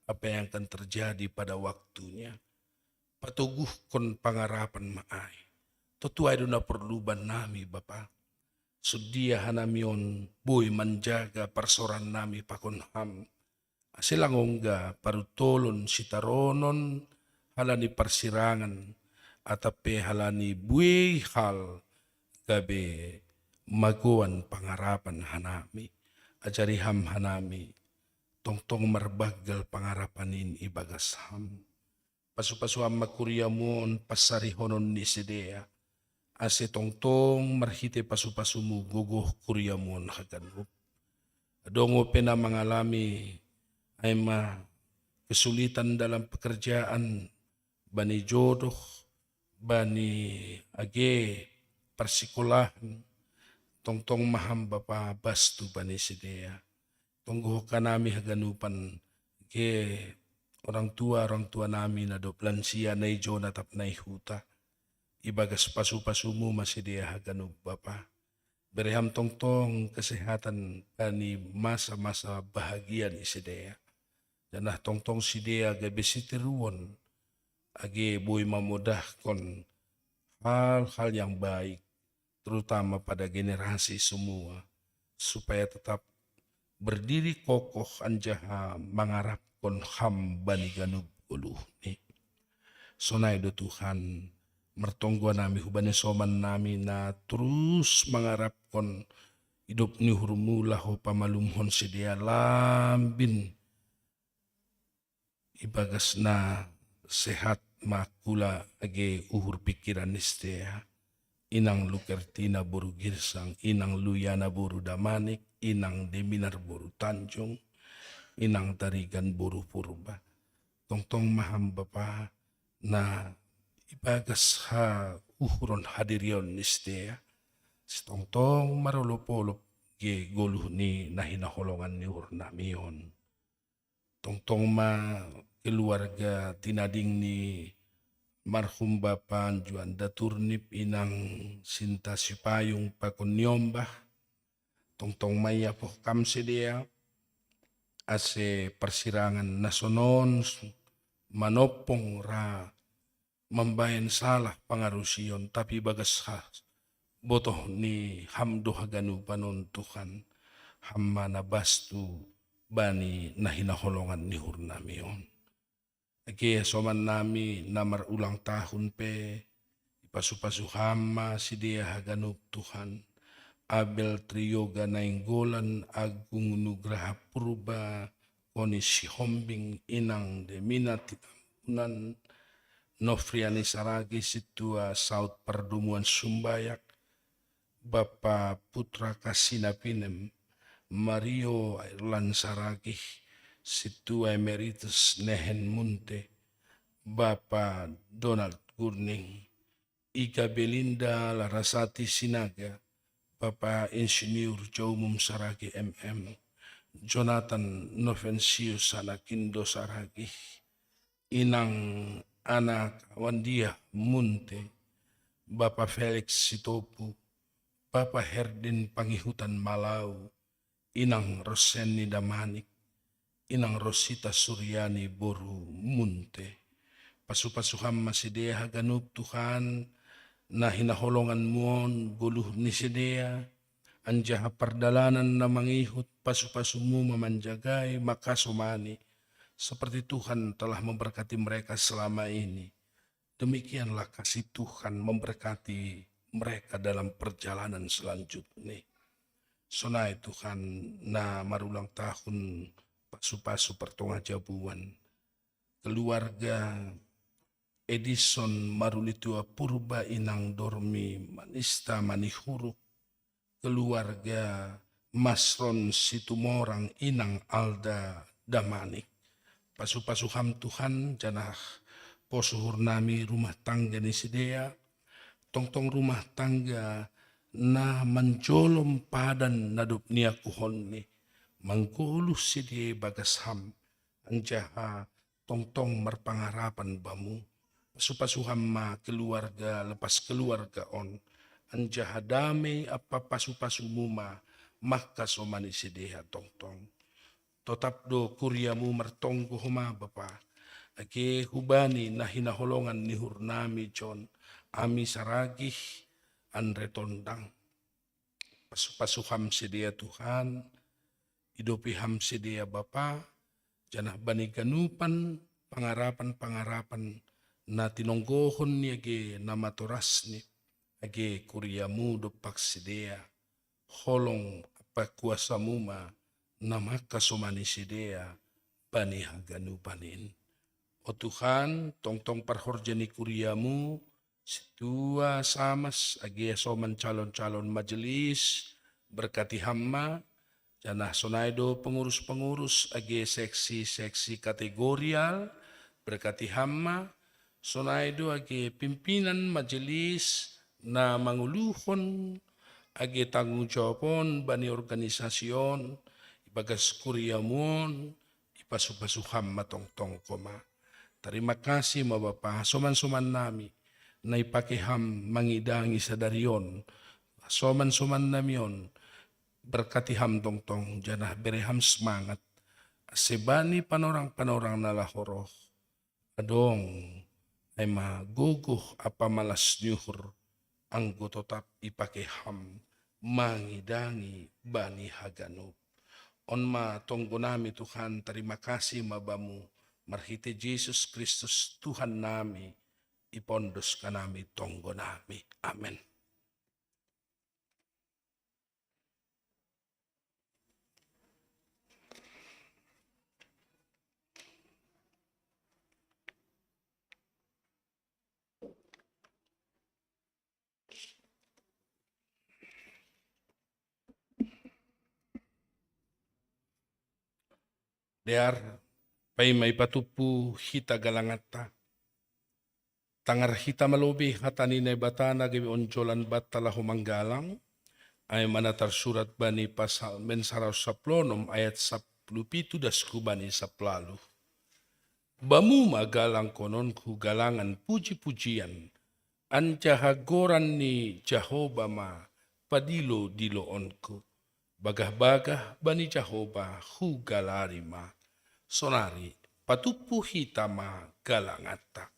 apa yang akan terjadi pada waktunya. Patoguhkon pangarapan ma ai. Tontu ai do na porlu bannami, Bapa. Songon dia hanami on boi manjaga parsaorannami pakon Ham, ase lang ongga paruntolon sitaronon halani parsirangan, atap pe halani buei hal gabe magoan pangarapan hanami. Ajari Ham hanami, tongtong marbanggal pangarapan in ibagas Ham. Pasu-pasu Ham ma kuriamu on pansarihonon ni sidea, ase tongtong marhite pasu-pasumu gogoh kuriamu on haganup. Adong ope na mangalami, ai ma, kesulitan dalam pekerjaan, bani jodoh, bani age parsikolahan, tongtong ma Ham, Bapa, bastu bani sidea. Tonggohon hanami haganupan, age orang tua, orang tua nami na dob lansia, na i jou, na tap na i huta. Ibagas pasu-pasumu ma sidea haganup, Bapa. Bere Ham tongtong kesehatan bani masa-masa bahagia ni sidea. Janah tongtong sidea gabe sitiruon, age boi mamodahkon hal-hal yang baik, terutama pada generasi semua, supaya tetap berdiri kokoh anjaha mangarapkon Ham bani ganup ngoluni. Sonai do Tuhan, martonggo hanami hubani hasoman nami na torus mangarapkon idop ni uhurmu laho pamalumhon sidea lambin ibagas na sehat ma kula age uhur pikiran ni sidea, inang Lukertina boru Girsang, inang Luyana boru Damanik, inang Deminar boru Tanjung, inang Tarigan boru Purba. Tongtong ma Ham, Bapa, na ibagas hauhuron hadirion ni sidea, ase tongtong marolop-olop age goluh ni na hinaholongan ni uhur nami on. Tongtong ma keluarga tinading ni marhum Bapa Juanda Turnip, inang Sinta Sipayung pakon niombah. Tongtong ma iapoh Ham sidea, ase parsirangan na sonon manompong ra mambahen salah pangarusion, tapi ibagas ha-, botoh ni Ham do haganupan on, Tuhan. Ham ma na bastu bani na hinaholongan ni uhur nami on. Age hasoman nami na marulang tahun pe, ipasu-pasu Ham ma sidea haganup, Tuhan. Abel Triyoga Nainggolan, Agung Nugraha Purba, Koni Sihombing, inang Demina Tinambunan, Nofriani Saragi, sintua saut pardomuan Sumbayak, Bapa Putra Kasina Pinem, Mario Airlan Saragih, Situa Emeritus Nehen Munte, Bapa Donald Gurning, Iga Belinda Larasati Sinaga, Bapa Insinyur Jaumum Saragih M M, Jonathan Novensius Anakindo Saragih, Inang Ana Kawandia Munte, Bapa Felix Sitopu, Bapa Herdin Pangihutan Malau, Inang Roseni Damanik, Inang Rosita Suryani boru Munte. Pasu-pasu ham ma sidea haganup Tuhan, na hinaholongan muon goluh ni sidea, anjaha pardalanan na mangihut pasu-pasu muma manjagai makasomani, seperti Tuhan telah memberkati mereka selama ini. Demikianlah kasih Tuhan memberkati mereka dalam perjalanan selanjutnya. Sonai Tuhan na marulang tahun pasu-pasu pertonga jabuan. Keluarga Edison Marulitua Purba Inang Dormi Manista Manihuruk, keluarga Masron Situmorang Inang Alda Damanik. Pasu-pasu ham Tuhan, janah posuhur nami rumah tangga ni sidea, tongtong rumah tangga na manjolom padan na dob niakuhonni, manggoluh sidea bagas ham, anjaha tongtong marpangarapan bamu. Pasu-pasu ham ma keluarga lepas keluarga on, anjaha dame ampa pasu-pasu muma mangkasomani sidea tongtong. Totap do kuriamu martonggo homa Bapa, age hubani na hinaholongan ni uhurnami John, ami Saragih, Andre Tondang. Pasu-pasu ham sidea Tuhan, idopi ham sidea Bapa, janah bani ganupan pangarapan-pangarapan na tinonggohon ni age na matorasni, age kuriamu dompak sidea, holong ampa kuasamu ma na mangkasomani sidea bani haganupan in. O Tuhan, tongtong parhorja ni kuriamu, Situa Samas age hasoman calon-calon majelis, berkati ham ma, janah sonai do pengurus-pengurus age seksi-seksi kategorial, berkati ham ma, sonai do age pimpinan majelis na manguluhon age tanggung jawab on bani organisasi on, ibagas kuriamu on, ipasu-pasu ham ma tongtong homa. Tarima kasih ma Bapa, hasoman-soman nami, na ipake ham mangidangi sadari on, hasoman-soman nami on, berkati ham tongtong, janah bere ham semangat, ase bani panorang-panorang na laho roh, adong, ai ma gogoh ampa malas ni uhur, anggo totap ipake ham mangidangi bani haganup. On ma tonggo nami Tuhan, tarima kasih ma Bamu, marhite Jesus Kristus Tuhan nami, ipondos hanami tonggo nami. Amen. Dear, paima ipatumpu hita galanganta. Tangar hita ma lobei hata ni Naibata na gabe onjolan banta laho manggalang, ai ma na tarsurat bani Psalmen saratus sampulu onom ayat sampulu pitu das hubani sampulu ualuh. Bamu ma galangkononku galangan puji-pujian, anjaha goran ni Jahowa ma padilo-diloonku. Bagah-bagah bani Jahowa hugalari ma. Sonari patumpu hita ma galanganta.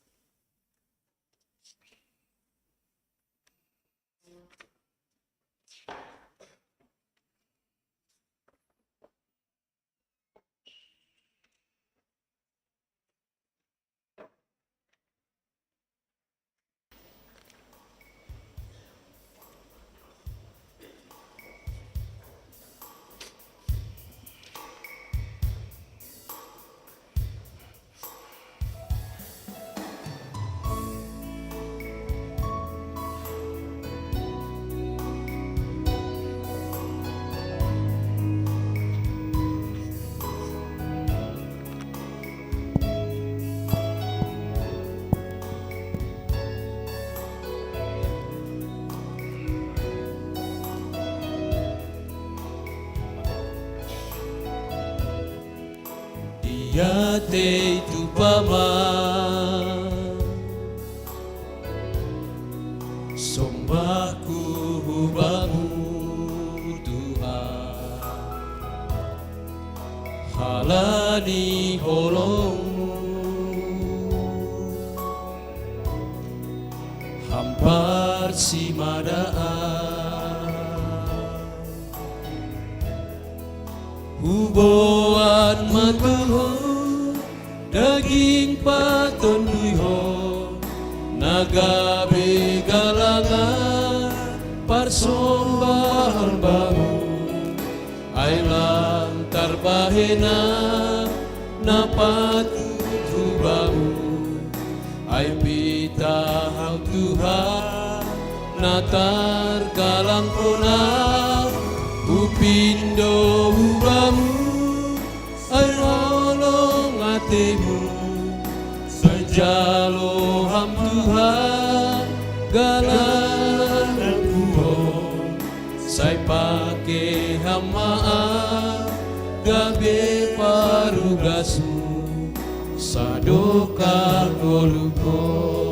Iate itu paman, sombahku hu Bamu Tuhan, halani holongMu hampar simadaan. Huboan ma Tuhan daging patonduyhon, na gabe galangan parsombahon Bamu, ai lang tarbahenan na patut hu Bamu. Ai pitah Ham Tuhan, na targalang hona, hupindo hu Bamu, ai holong ateMu, sai jalo Ham Tuhan, galangan huon, sai pake Ham ma gabe parugasMu, sadokah ngoluhon.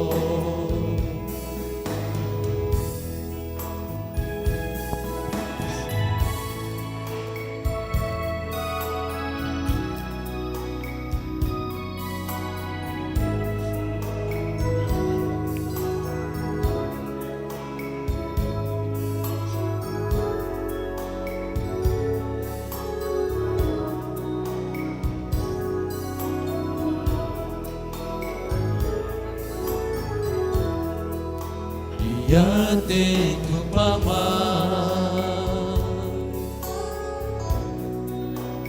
Iate itu paman,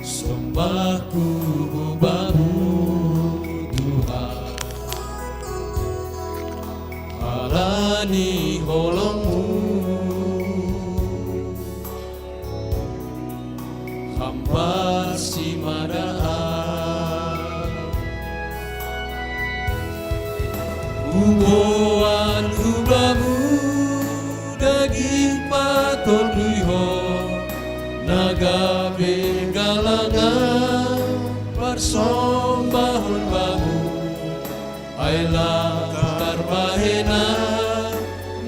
sombahku hu Bamu Tuhan, halani holongMu hampar simadaan. Huboan hu Bamu daging patonduyhon, na gabe galangan parsombahon Bamu, ai lang tarbahenan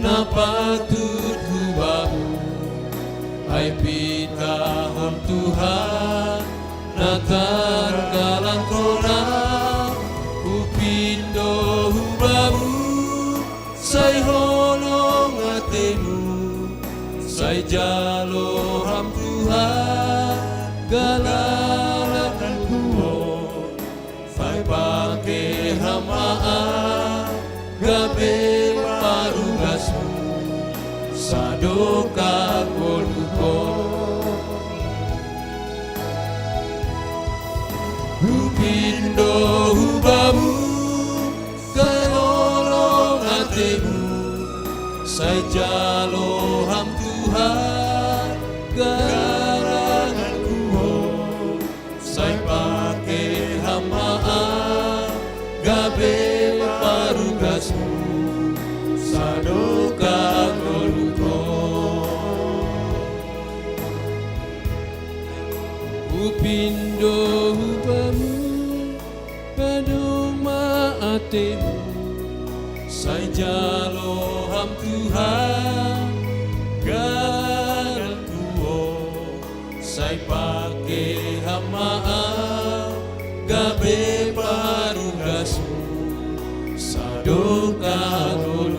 na patut hu Bamu. Ai pitah Ham Tuhan, na targalang hona, hupindo hu Bamu, sai holong ateMu, sai jalo Ham Tuhan, galangan huon, sai pake Ham ma gabe parugasMu, sadokah ngoluhon. Hupindo hu Bamu, sai holong ateMu, sai jalo Ham Tuhan, galangan huon, sai pake Ham ma gabe parugasMu, sadokah ngoluhon. Hupindo hu Bamu, padom ma ateMu, sai jalo Ham Tuhan, galangan huon, sai pake Ham ma gabe parugasMu, sadokah ngoluhon.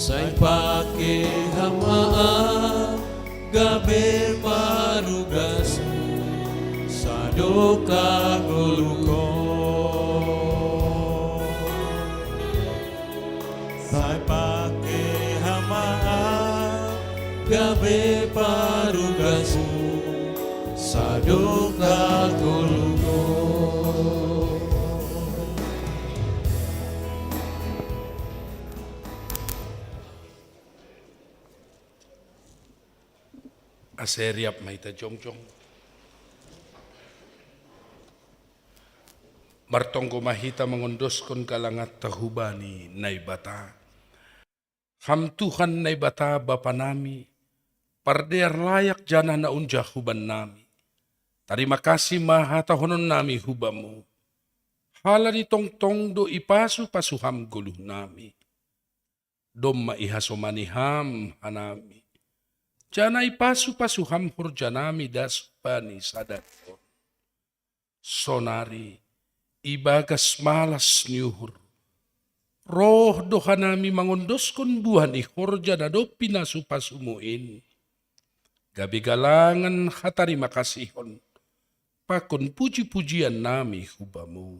Sai pake Ham ma gabe parugasMu, sadokah ngoluhon. Sai pake Ham ma gabe parugasMu, sadokah ngoluhon. Ase riap ma hita jongjong. Martonggo ma hita mangondoskon galanganta hubani Naibata. Ham Tuhan Naibata Bapa nami, Pardear layak janah na unjah hubannami. Tarima kasih ma hatahononnami hu Bamu. Halani tongtong do ipasu-pasu Ham goluhnami. Domma ihasomani Ham hanami. Janah ipasu-pasu Ham horjanami das bani sadari on. Sonari, ibagas malas ni uhur, roh do hanami mangondoskon buah ni horja na dob pinasu-pasumu in, gabe galangan hatarima kasihon pakon puji-pujiannami hu Bamu.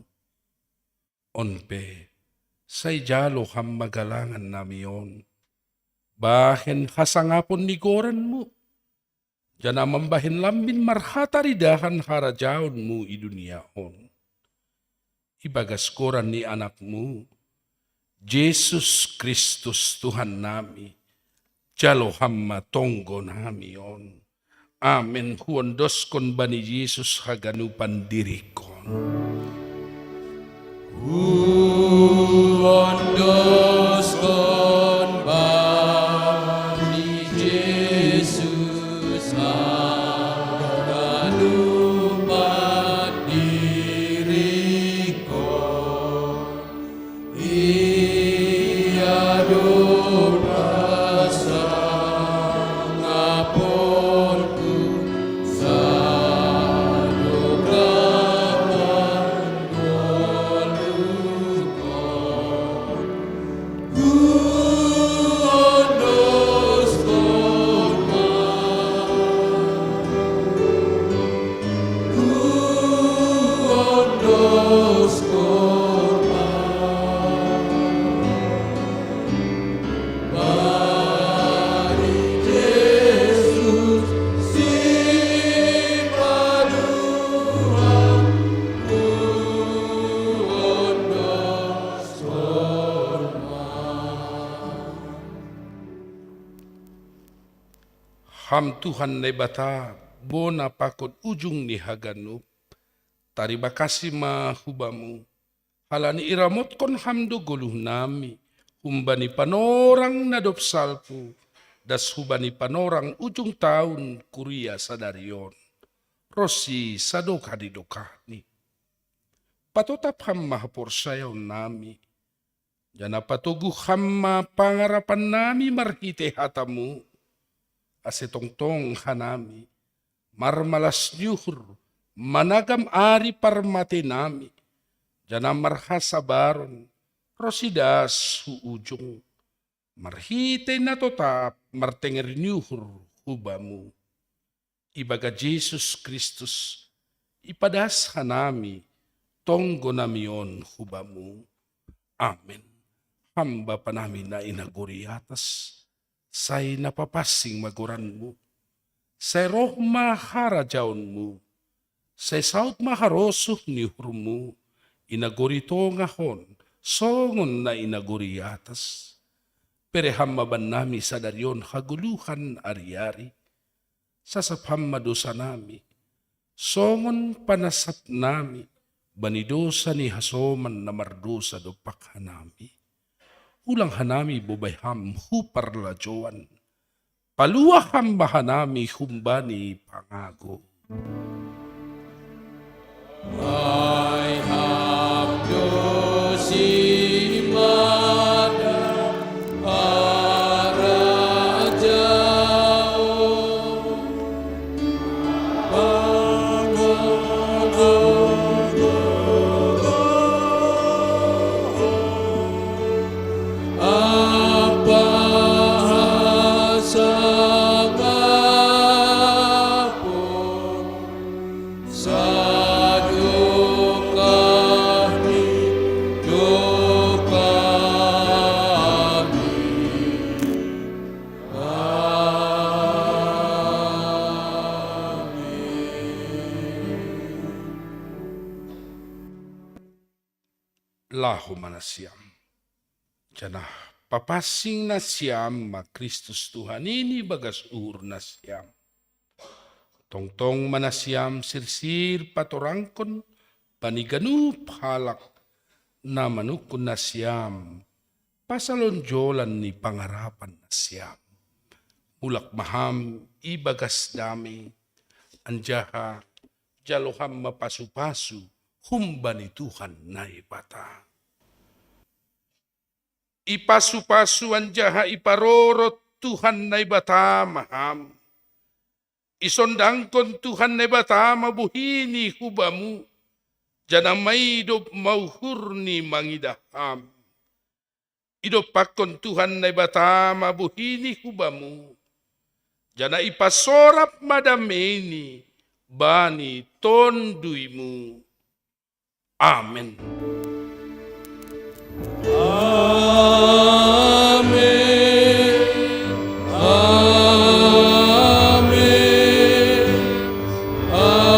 On pe, sai jalo Ham ma galangannami on, bahen hasangapon ni goranMu, janah mambahen lambin marhataridahan harajaonMu i dunia on. Ibagas goran ni AnakMu, Jesus Kristus Tuhannami, jalo Ham ma tonggonami on. Amen. Huondoskon bani Jesus haganupan diringkon. Huondoskon bani Jesus haganupan diringkon. Ia do pasangaponku sadokah pangolukon. Huondoskon ma, huondoskon ma bani Jesus Sipaduan, huondoskon ma. Ham Tuhan Naibata, bona pakon ujung ni haganup, tarima kasih ma hu Bamu, halani iramotkon Ham do goluhnami humbani panorang na dob salpu, das hubani panorang ujung taon kuria sadari on, ronsi sadokah ni dokahni. Patotap Ham ma haporsayaonnami, janah patoguh Ham ma pangarapannami marhitei hataMu, ase tongtong hanami marmalas ni uhur managam ari parmateinami, janah marhasabaron ronsi das hu ujung, marhitei na totap martenger ni uhur hu Bamu. Ibagas Jesus Kristus, ipadas hanami tonggonami on hu Bamu. Amen. Ham Bapanami na i nagori atas, sai na papansing ma goranMu. Sai roh ma harajaonMu. Sai saut ma harosuh ni uhurMu i nagori tongah on, songon na i nagori atas. Bere Ham ma bannami sadari on hagoluhan ari-ari. Sasap Ham ma dosanami, songon panasapnami bani dosa ni hasoman na mardosa dompak hanami. Ulang hanami bobai Ham hu parlajouan. Paluah Ham ma hanami humbani pangago. Ai Ham do simada harajaon, pangago, ampa hasangapon, sadokah ni dokahni. Amen. Laho ma nasiam. Janah papansing nasiam ma Kristus Tuhan in ibagas uhur nasiam. Tongtong ma nasiam sirsir patorangkon bani ganup halak na manungkun nasiam pasal onjolan ni pangarapan nasiam. Mulak ma ham ibagas dame, anjaha jalo ham ma pasu-pasu humbani Tuhan Naibata. Ipasu-pasu anjaha iparorot Tuhan Naibata ma ham. Isondangkon Tuhan Naibata ma bohini hu bamu, janah maidop ma uhurni mangidah ham. Idompakkon Tuhan Naibata ma bohini hu bamu, janah ipasorap ma dameini bani tonduymu. Amen. Amen. Amen. Amen.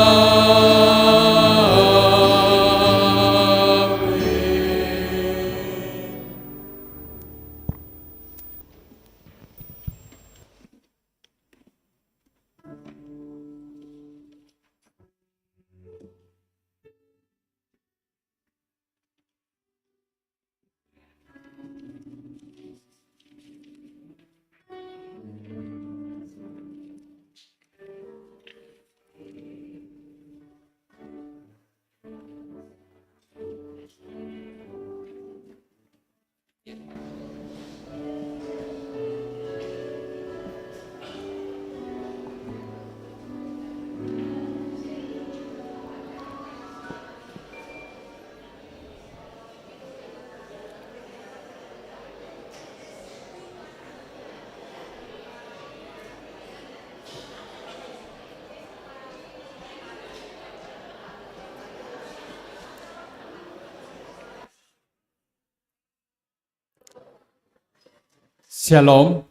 Shalom.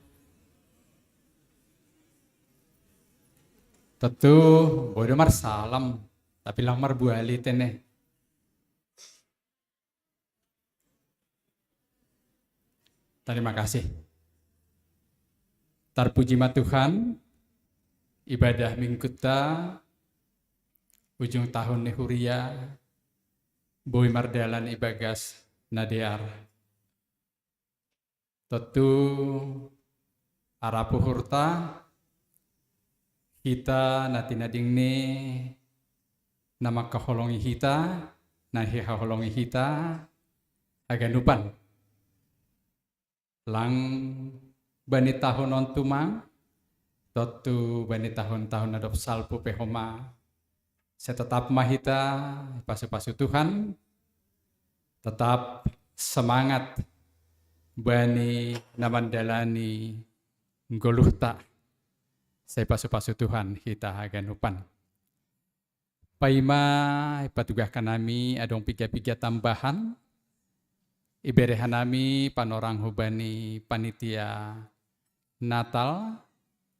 Tetu, bodo marsalam, tapi lang marbuali tene. Terima kasih. Tarpuji ma Tuhan, ibadah mingguta, ujung tahun ni huria, boi mardalan ibagas na dear. Tontu arap uhurta, hita na tinadingni na mangkaholongi hita, na hihaholongi hita haganupan. Lang bani tahun on tumang, tontu bani tahun-tahun na dob salpu pe homa, sai tetap ma hita pasu-pasu Tuhan, tetap semangat bani na mandalani goluhta, sai pasu-pasu Tuhan hita haganupan. Paima ipatugahkan nami adong piga-piga tambahan, iberehan nami panorang hubani panitia Natal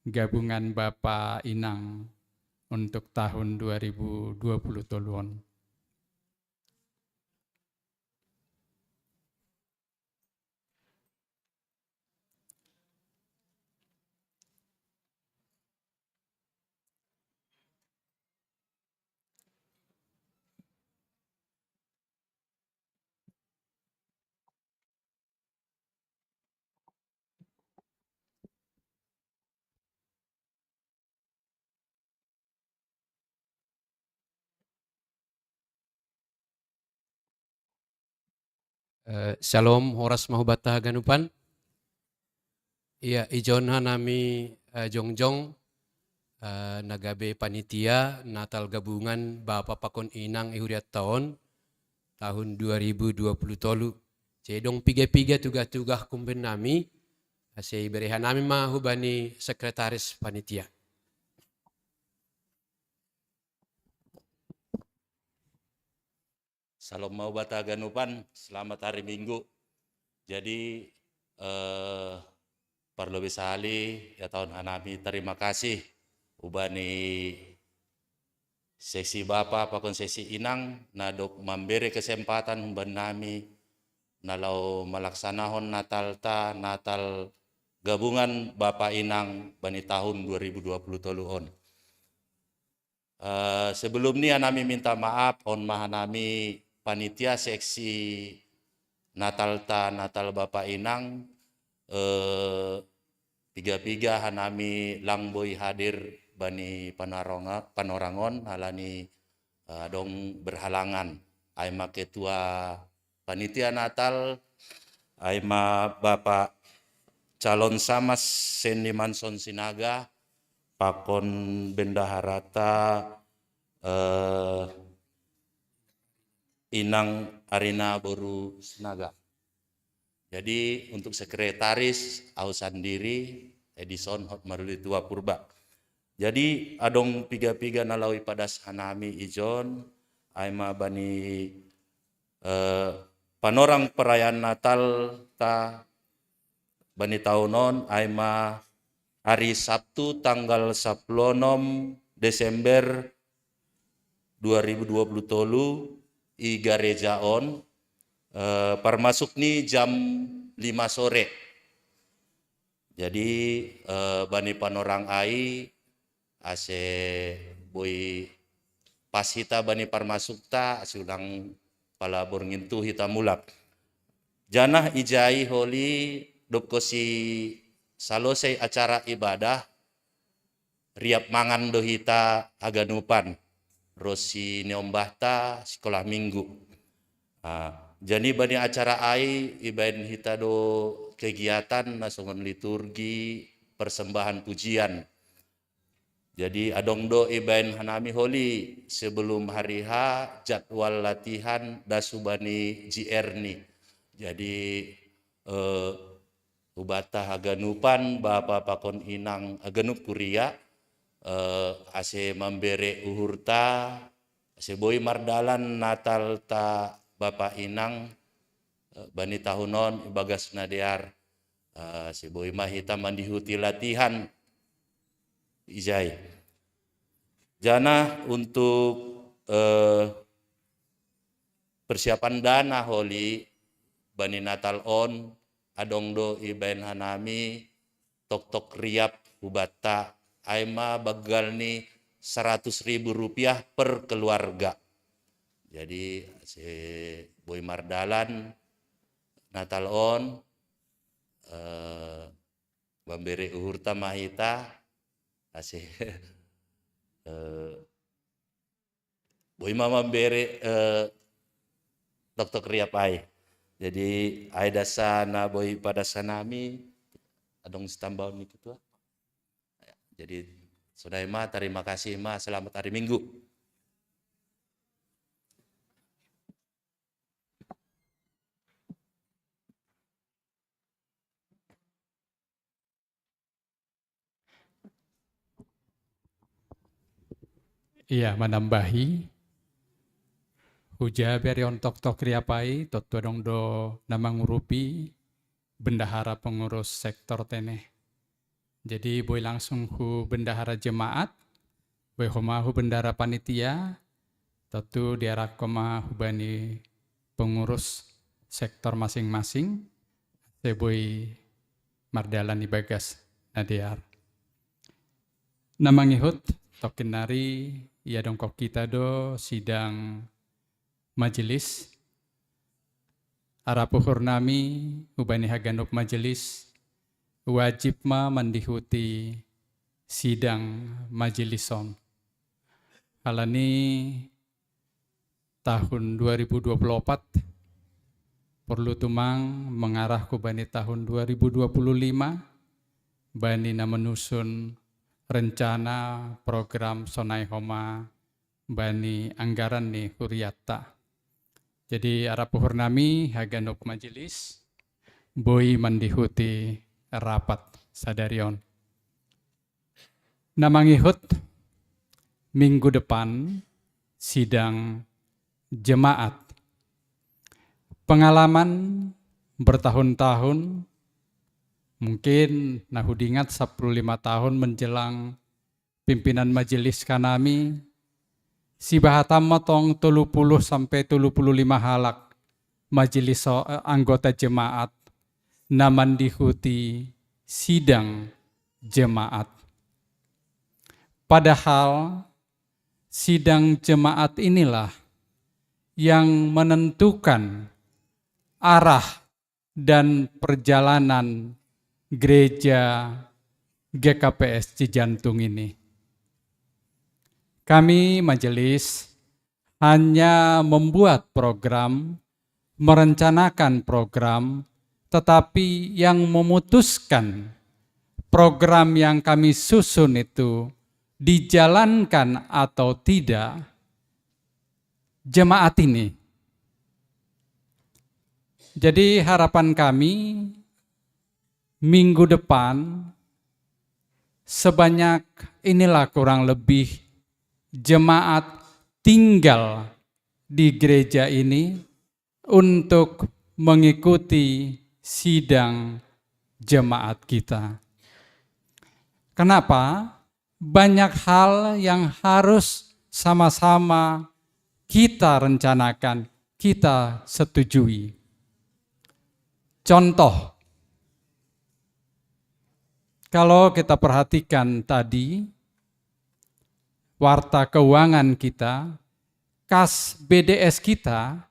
gabungan Bapa Inang untuk tahun dua ribu dua puluh tolu on. Eh, shalom, horas ma hubanta haganupan. Ia, ijon hanami, eh, jongjong, eh, na gabe panitia Natal gabungan Bapa pakon Inang i hurianta on tahun dua ribu dua puluh tolu. Jadi adong piga-piga tugah-tugah humbannami, ase iberehan nami ma hubani sekretaris panitia. Shalom ma hubanta haganupan, selamat hari Minggu. Jadi, eh, parlobei sahali ihatahon hanami tarima kasih hubani seksi Bapa pakon seksi Inang na dob mambere kesempatan hubannami na laho malaksanahon Natalta, Natal gabungan Bapa Inang bani tahun dua ribu dua puluh tolu on. Eh, sebelum ni hanami minta maaf, on ma hanami panitia seksi Natalta, Natal Bapa Inang, eh, piga-piga hanami lang boi hadir bani panaronga-, panorangon alani, eh, adong berhalangan. Ai ma ketua panitia Natal, ai ma Bapak Calon Samas Sendi Manson Sinaga, pakon bendaharata, eh, Inang Arina Boru Sinaga. Jadi untuk sekretaris, au sandiri, Edison Hotmaruli Tua Purba. Jadi adong piga-piga na lawi padas hanami ijon, ai ma bani, eh, panorang perayaan Natal ta bani tahun on, ai ma hari Sabtu tanggal sepuluh Desember dua ribu dua puluh tolu i gareja on, eh, parmasuk ni jam lima sore. Jadi, eh, bani panorang ai, ase boi pas hita bani parmasukta, ase ulang pala borngin tu hita mulak. Janah ijai holi, dob kosi salosei acara ibadah, riap mangan do hita haganupan ro si niombahta sikolah minggu. Ah, jadi bani acara ai ibaen hita do kegiatan na songon liturgi, persembahan pujian. Jadi adong do ibaen hanami holi sebelum hari H jadwal latihan das hubani G R ni. Jadi, eh, hubata haganupan, bapa pakon inang haganup kuria, eh, ase mambere uhurta, ase boi mardalan Natal ta bapa inang, eh, bani tahun on ibagas na dear, eh, ase boi ma hita mandihuti latihan ijai. Janah untuk, eh, persiapan dana holi bani Natal on, adong do ibaen hanami toktok riap hubanta, ai ma banggal ni seratus ribu rupiah per keluarga. Jadi ase boi mardalan Natal on, eh, mambere uhurta ma hita, ase, eh, boi ma mambere, eh, toktok riap ai. Jadi ai dasa na boi padas hanami, adong sitambaon ni ketua. Jadi sonai ma, tarima kasih ma, selamat hari Minggu. Iya, manambahi. Huja beri on toktok riap ai, tontu adong do na mangurupi bendahara pengurus sektor tene. Jadi boi langsung hu bendahara jemaat, boi homa hu bendahara panitia, tontu diarahkon ma hubani pengurus sektor masing-masing, ase boi mardalan ibagas na dear. Na mangihut, tongkin nari iadongkon hita do sidang majelis. Arap uhur nami hubani haganup majelis, wajib ma mandihuti sidang majelis on. Alani tahun dua ribu dua puluh opat porlu tumang mangarah hubani tahun dua ribu dua puluh lima, bani na manusun rencana program sonai homa bani anggaran ni huriatta. Jadi arap uhur nami haganup majelis boi mandihuti rapat sadari on. Na mangihut, minggu depan sidang jemaat. Pengalaman bertahun-tahun, mungkin na hudingat sapuluh lima tahun menjelang pimpinan majelis hanami, sibahatam ma tong tolu puluh sampai tolu puluh lima halak majelis, eh, anggota jemaat na mandihuti sidang jemaat. Padahal sidang jemaat inilah yang menentukan arah dan perjalanan gereja G K P S Cijantung ini. Kami majelis hanya membuat program, merencanakan program, tetapi yang memutuskan program yang kami susun itu dijalankan atau tidak, jemaat ini. Jadi harapan kami minggu depan sebanyak inilah kurang lebih jemaat tinggal di gereja ini untuk mengikuti sidang jemaat kita. Kenapa? Banyak hal yang harus sama-sama kita rencanakan, kita setujui. Contoh, kalau kita perhatikan tadi, warta keuangan kita, kas B D S kita,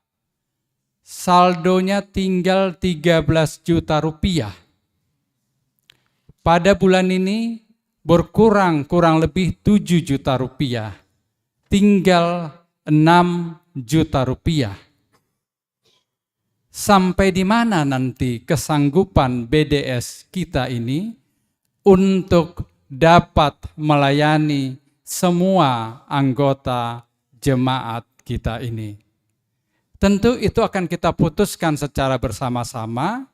saldonya tinggal tiga belas juta rupiah. Pada bulan ini berkurang kurang lebih tujuh juta rupiah. Tinggal enam juta rupiah. Sampai di mana nanti kesanggupan B D S kita ini untuk dapat melayani semua anggota jemaat kita ini? Tentu itu akan kita putuskan secara bersama-sama.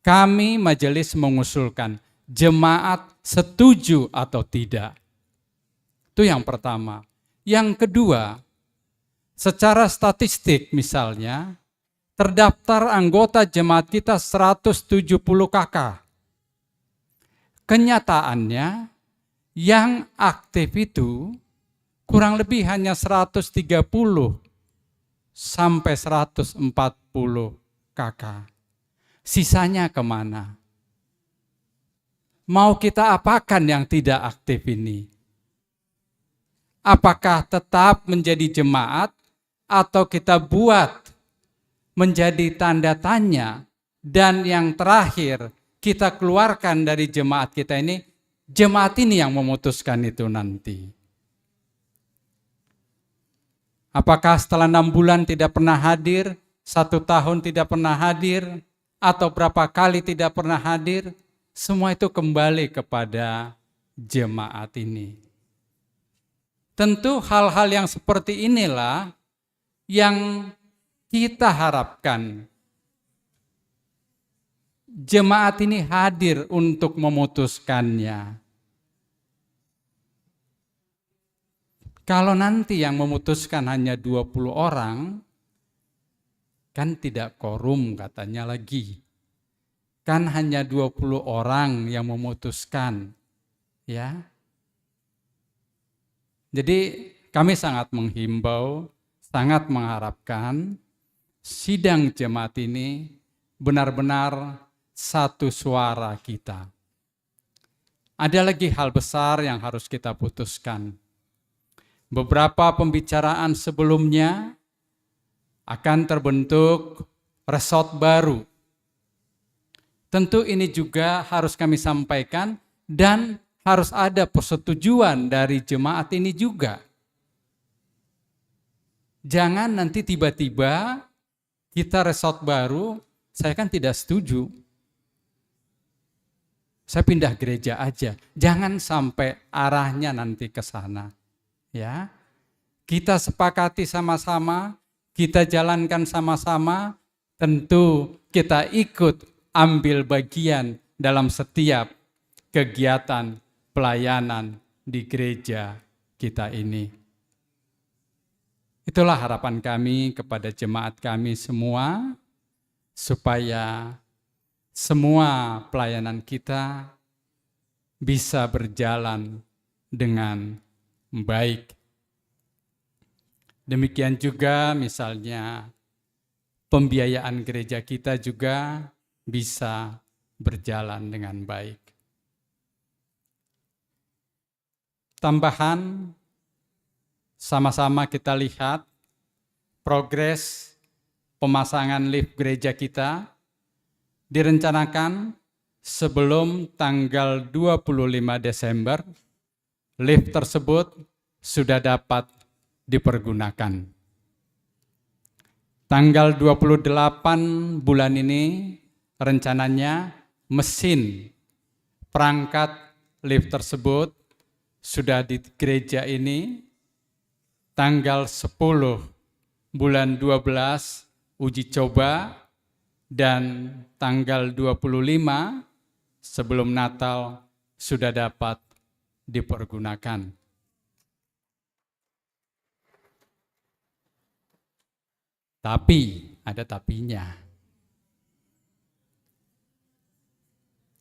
Kami majelis mengusulkan, jemaat setuju atau tidak. Itu yang pertama. Yang kedua, secara statistik misalnya, terdaftar anggota jemaat kita seratus tujuh puluh K K. Kenyataannya, yang aktif itu kurang lebih hanya seratus tiga puluh sampai seratus empat puluh K K. Sisanya kemana? Mau kita apakan yang tidak aktif ini? Apakah tetap menjadi jemaat atau kita buat menjadi tanda tanya, dan yang terakhir kita keluarkan dari jemaat kita ini, jemaat ini yang memutuskan itu nanti. Apakah setelah enam bulan tidak pernah hadir, satu tahun tidak pernah hadir, atau berapa kali tidak pernah hadir, semua itu kembali kepada jemaat ini. Tentu hal-hal yang seperti inilah yang kita harapkan jemaat ini hadir untuk memutuskannya. Kalau nanti yang memutuskan hanya dua puluh orang, kan tidak korum katanya lagi. Kan hanya dua puluh orang yang memutuskan, ya. Jadi kami sangat menghimbau, sangat mengharapkan sidang jemaat ini benar-benar satu suara kita. Ada lagi hal besar yang harus kita putuskan. Beberapa pembicaraan sebelumnya akan terbentuk resort baru. Tentu ini juga harus kami sampaikan dan harus ada persetujuan dari jemaat ini juga. Jangan nanti tiba-tiba kita resort baru, saya kan tidak setuju. Saya pindah gereja aja. Jangan sampai arahnya nanti ke sana. Ya. Kita sepakati sama-sama, kita jalankan sama-sama, tentu kita ikut ambil bagian dalam setiap kegiatan pelayanan di gereja kita ini. Itulah harapan kami kepada jemaat kami semua, supaya semua pelayanan kita bisa berjalan dengan baik. Demikian juga misalnya pembiayaan gereja kita juga bisa berjalan dengan baik. Tambahan, sama-sama kita lihat progres pemasangan lift gereja kita. Direncanakan sebelum tanggal dua puluh lima Desember, lift tersebut sudah dapat dipergunakan. Tanggal dua puluh delapan bulan ini, rencananya mesin perangkat lift tersebut sudah di gereja ini. Tanggal sepuluh bulan dua belas, uji coba, dan tanggal dua puluh lima sebelum Natal sudah dapat dipergunakan. Tapi, ada tapinya.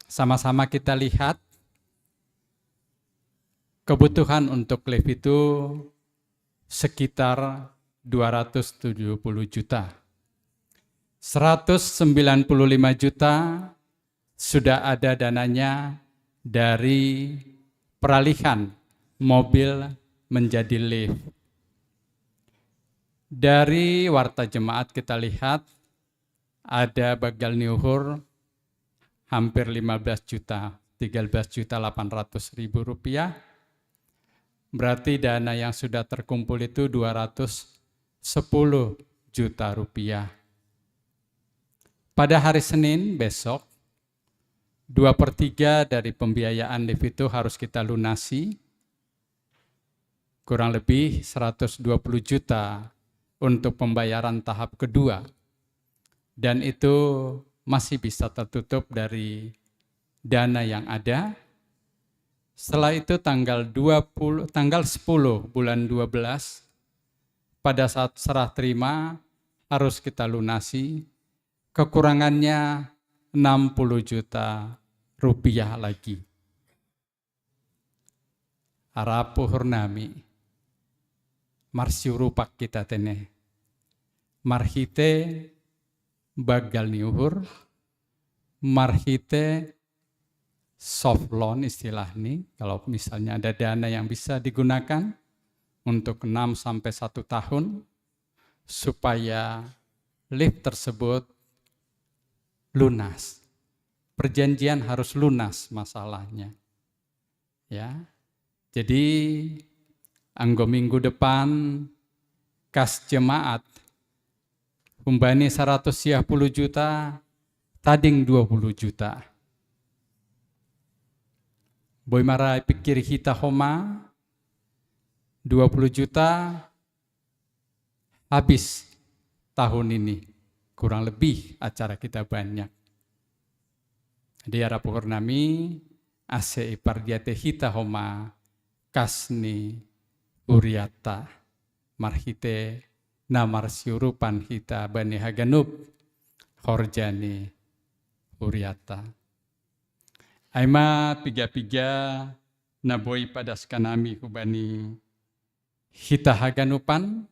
Sama-sama kita lihat, kebutuhan untuk lift itu sekitar dua ratus tujuh puluh juta. Seratus sembilan puluh lima juta sudah ada dananya dari peralihan mobil menjadi lift. Dari warta jemaat kita lihat, ada bagal niuhur hampir lima belas juta, tiga belas juta delapan ratus ribu rupiah. Berarti dana yang sudah terkumpul itu dua ratus sepuluh juta rupiah. Pada hari Senin besok, dua per tiga dari pembiayaan lift itu harus kita lunasi, kurang lebih seratus dua puluh juta untuk pembayaran tahap kedua. Dan itu masih bisa tertutup dari dana yang ada. Setelah itu tanggal dua puluh, tanggal sepuluh bulan dua belas, pada saat serah terima harus kita lunasi. Kekurangannya enam puluh juta rupiah lagi. Arap uhur nami, marsiurupak kita tene. Marhite bagal ni uhur, marhite soft loan istilah ni, kalau misalnya ada dana yang bisa digunakan untuk enam sampai satu tahun, supaya lift tersebut lunas. Perjanjian harus lunas masalahnya. Ya. Jadi, anggo minggu depan, kas jemaat, humbani saratus siah puluh juta, tading dua puluh juta. Boi mara pikir hita homa, dua puluh juta habis tahun ini. Kurang lebih acara kita banyak. Jadi arap uhur nami, ase ipardiate hita homa kas ni huriatta. Marhite na marsiurupan hita bani haganup horja ni huriatta. Ai ma piga-piga na boi padaskan nami hubani hita haganupan,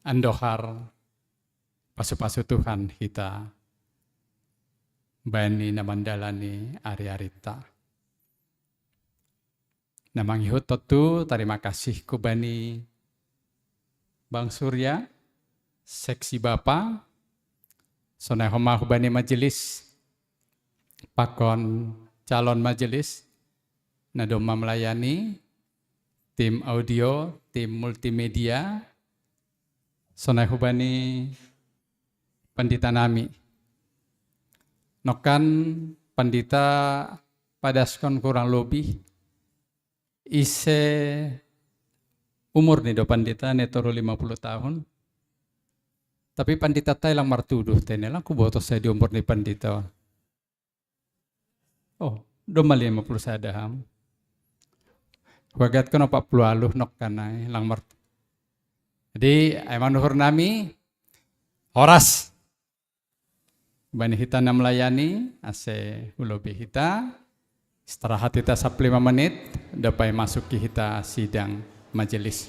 andohar pasu-pasu Tuhan hita bani na mandalani ari-arita. Na mangihut tontu tarima kasih kubani Bang Surya, seksi bapa, sonai homa hubani majelis, pakon calon majelis, na domma melayani, tim audio, tim multimedia, sonai hubani pandita nami. Nokkan pandita padaskon kurang lobih ise umur ni do pandita, nai toru lima puluh tahun. Tapi pandita tai lang martuduh tene, lang kuboto sai di umur ni pandita. Oh, domma lima puluh sada ham. Huagat kono empat puluh aluh nokkanai lang mar. Jadi, ai manuhur nami, horas. Bani hita na melayani, ase hulobi hita, istirahat hita sap lima menit, dope masuki hita sidang majelis.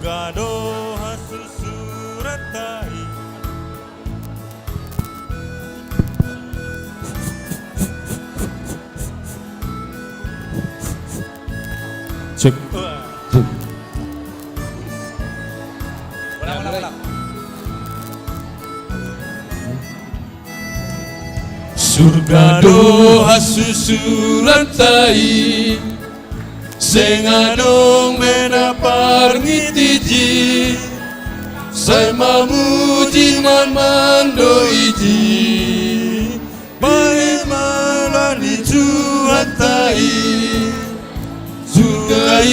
Gado hasusurantai. Cek. Ulang, ulang, ulang. Surga do hasusurantai, seng adong mena parngitiji, sai mamuji man mandoiji. Bae malan ni Tuhantai. Surga i,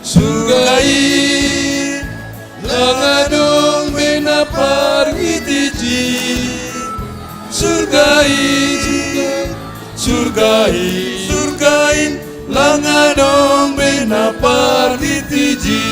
surga i, lang adong mena parngitiji. Surga i, surga i, surga i, lang adong mena parngitiji.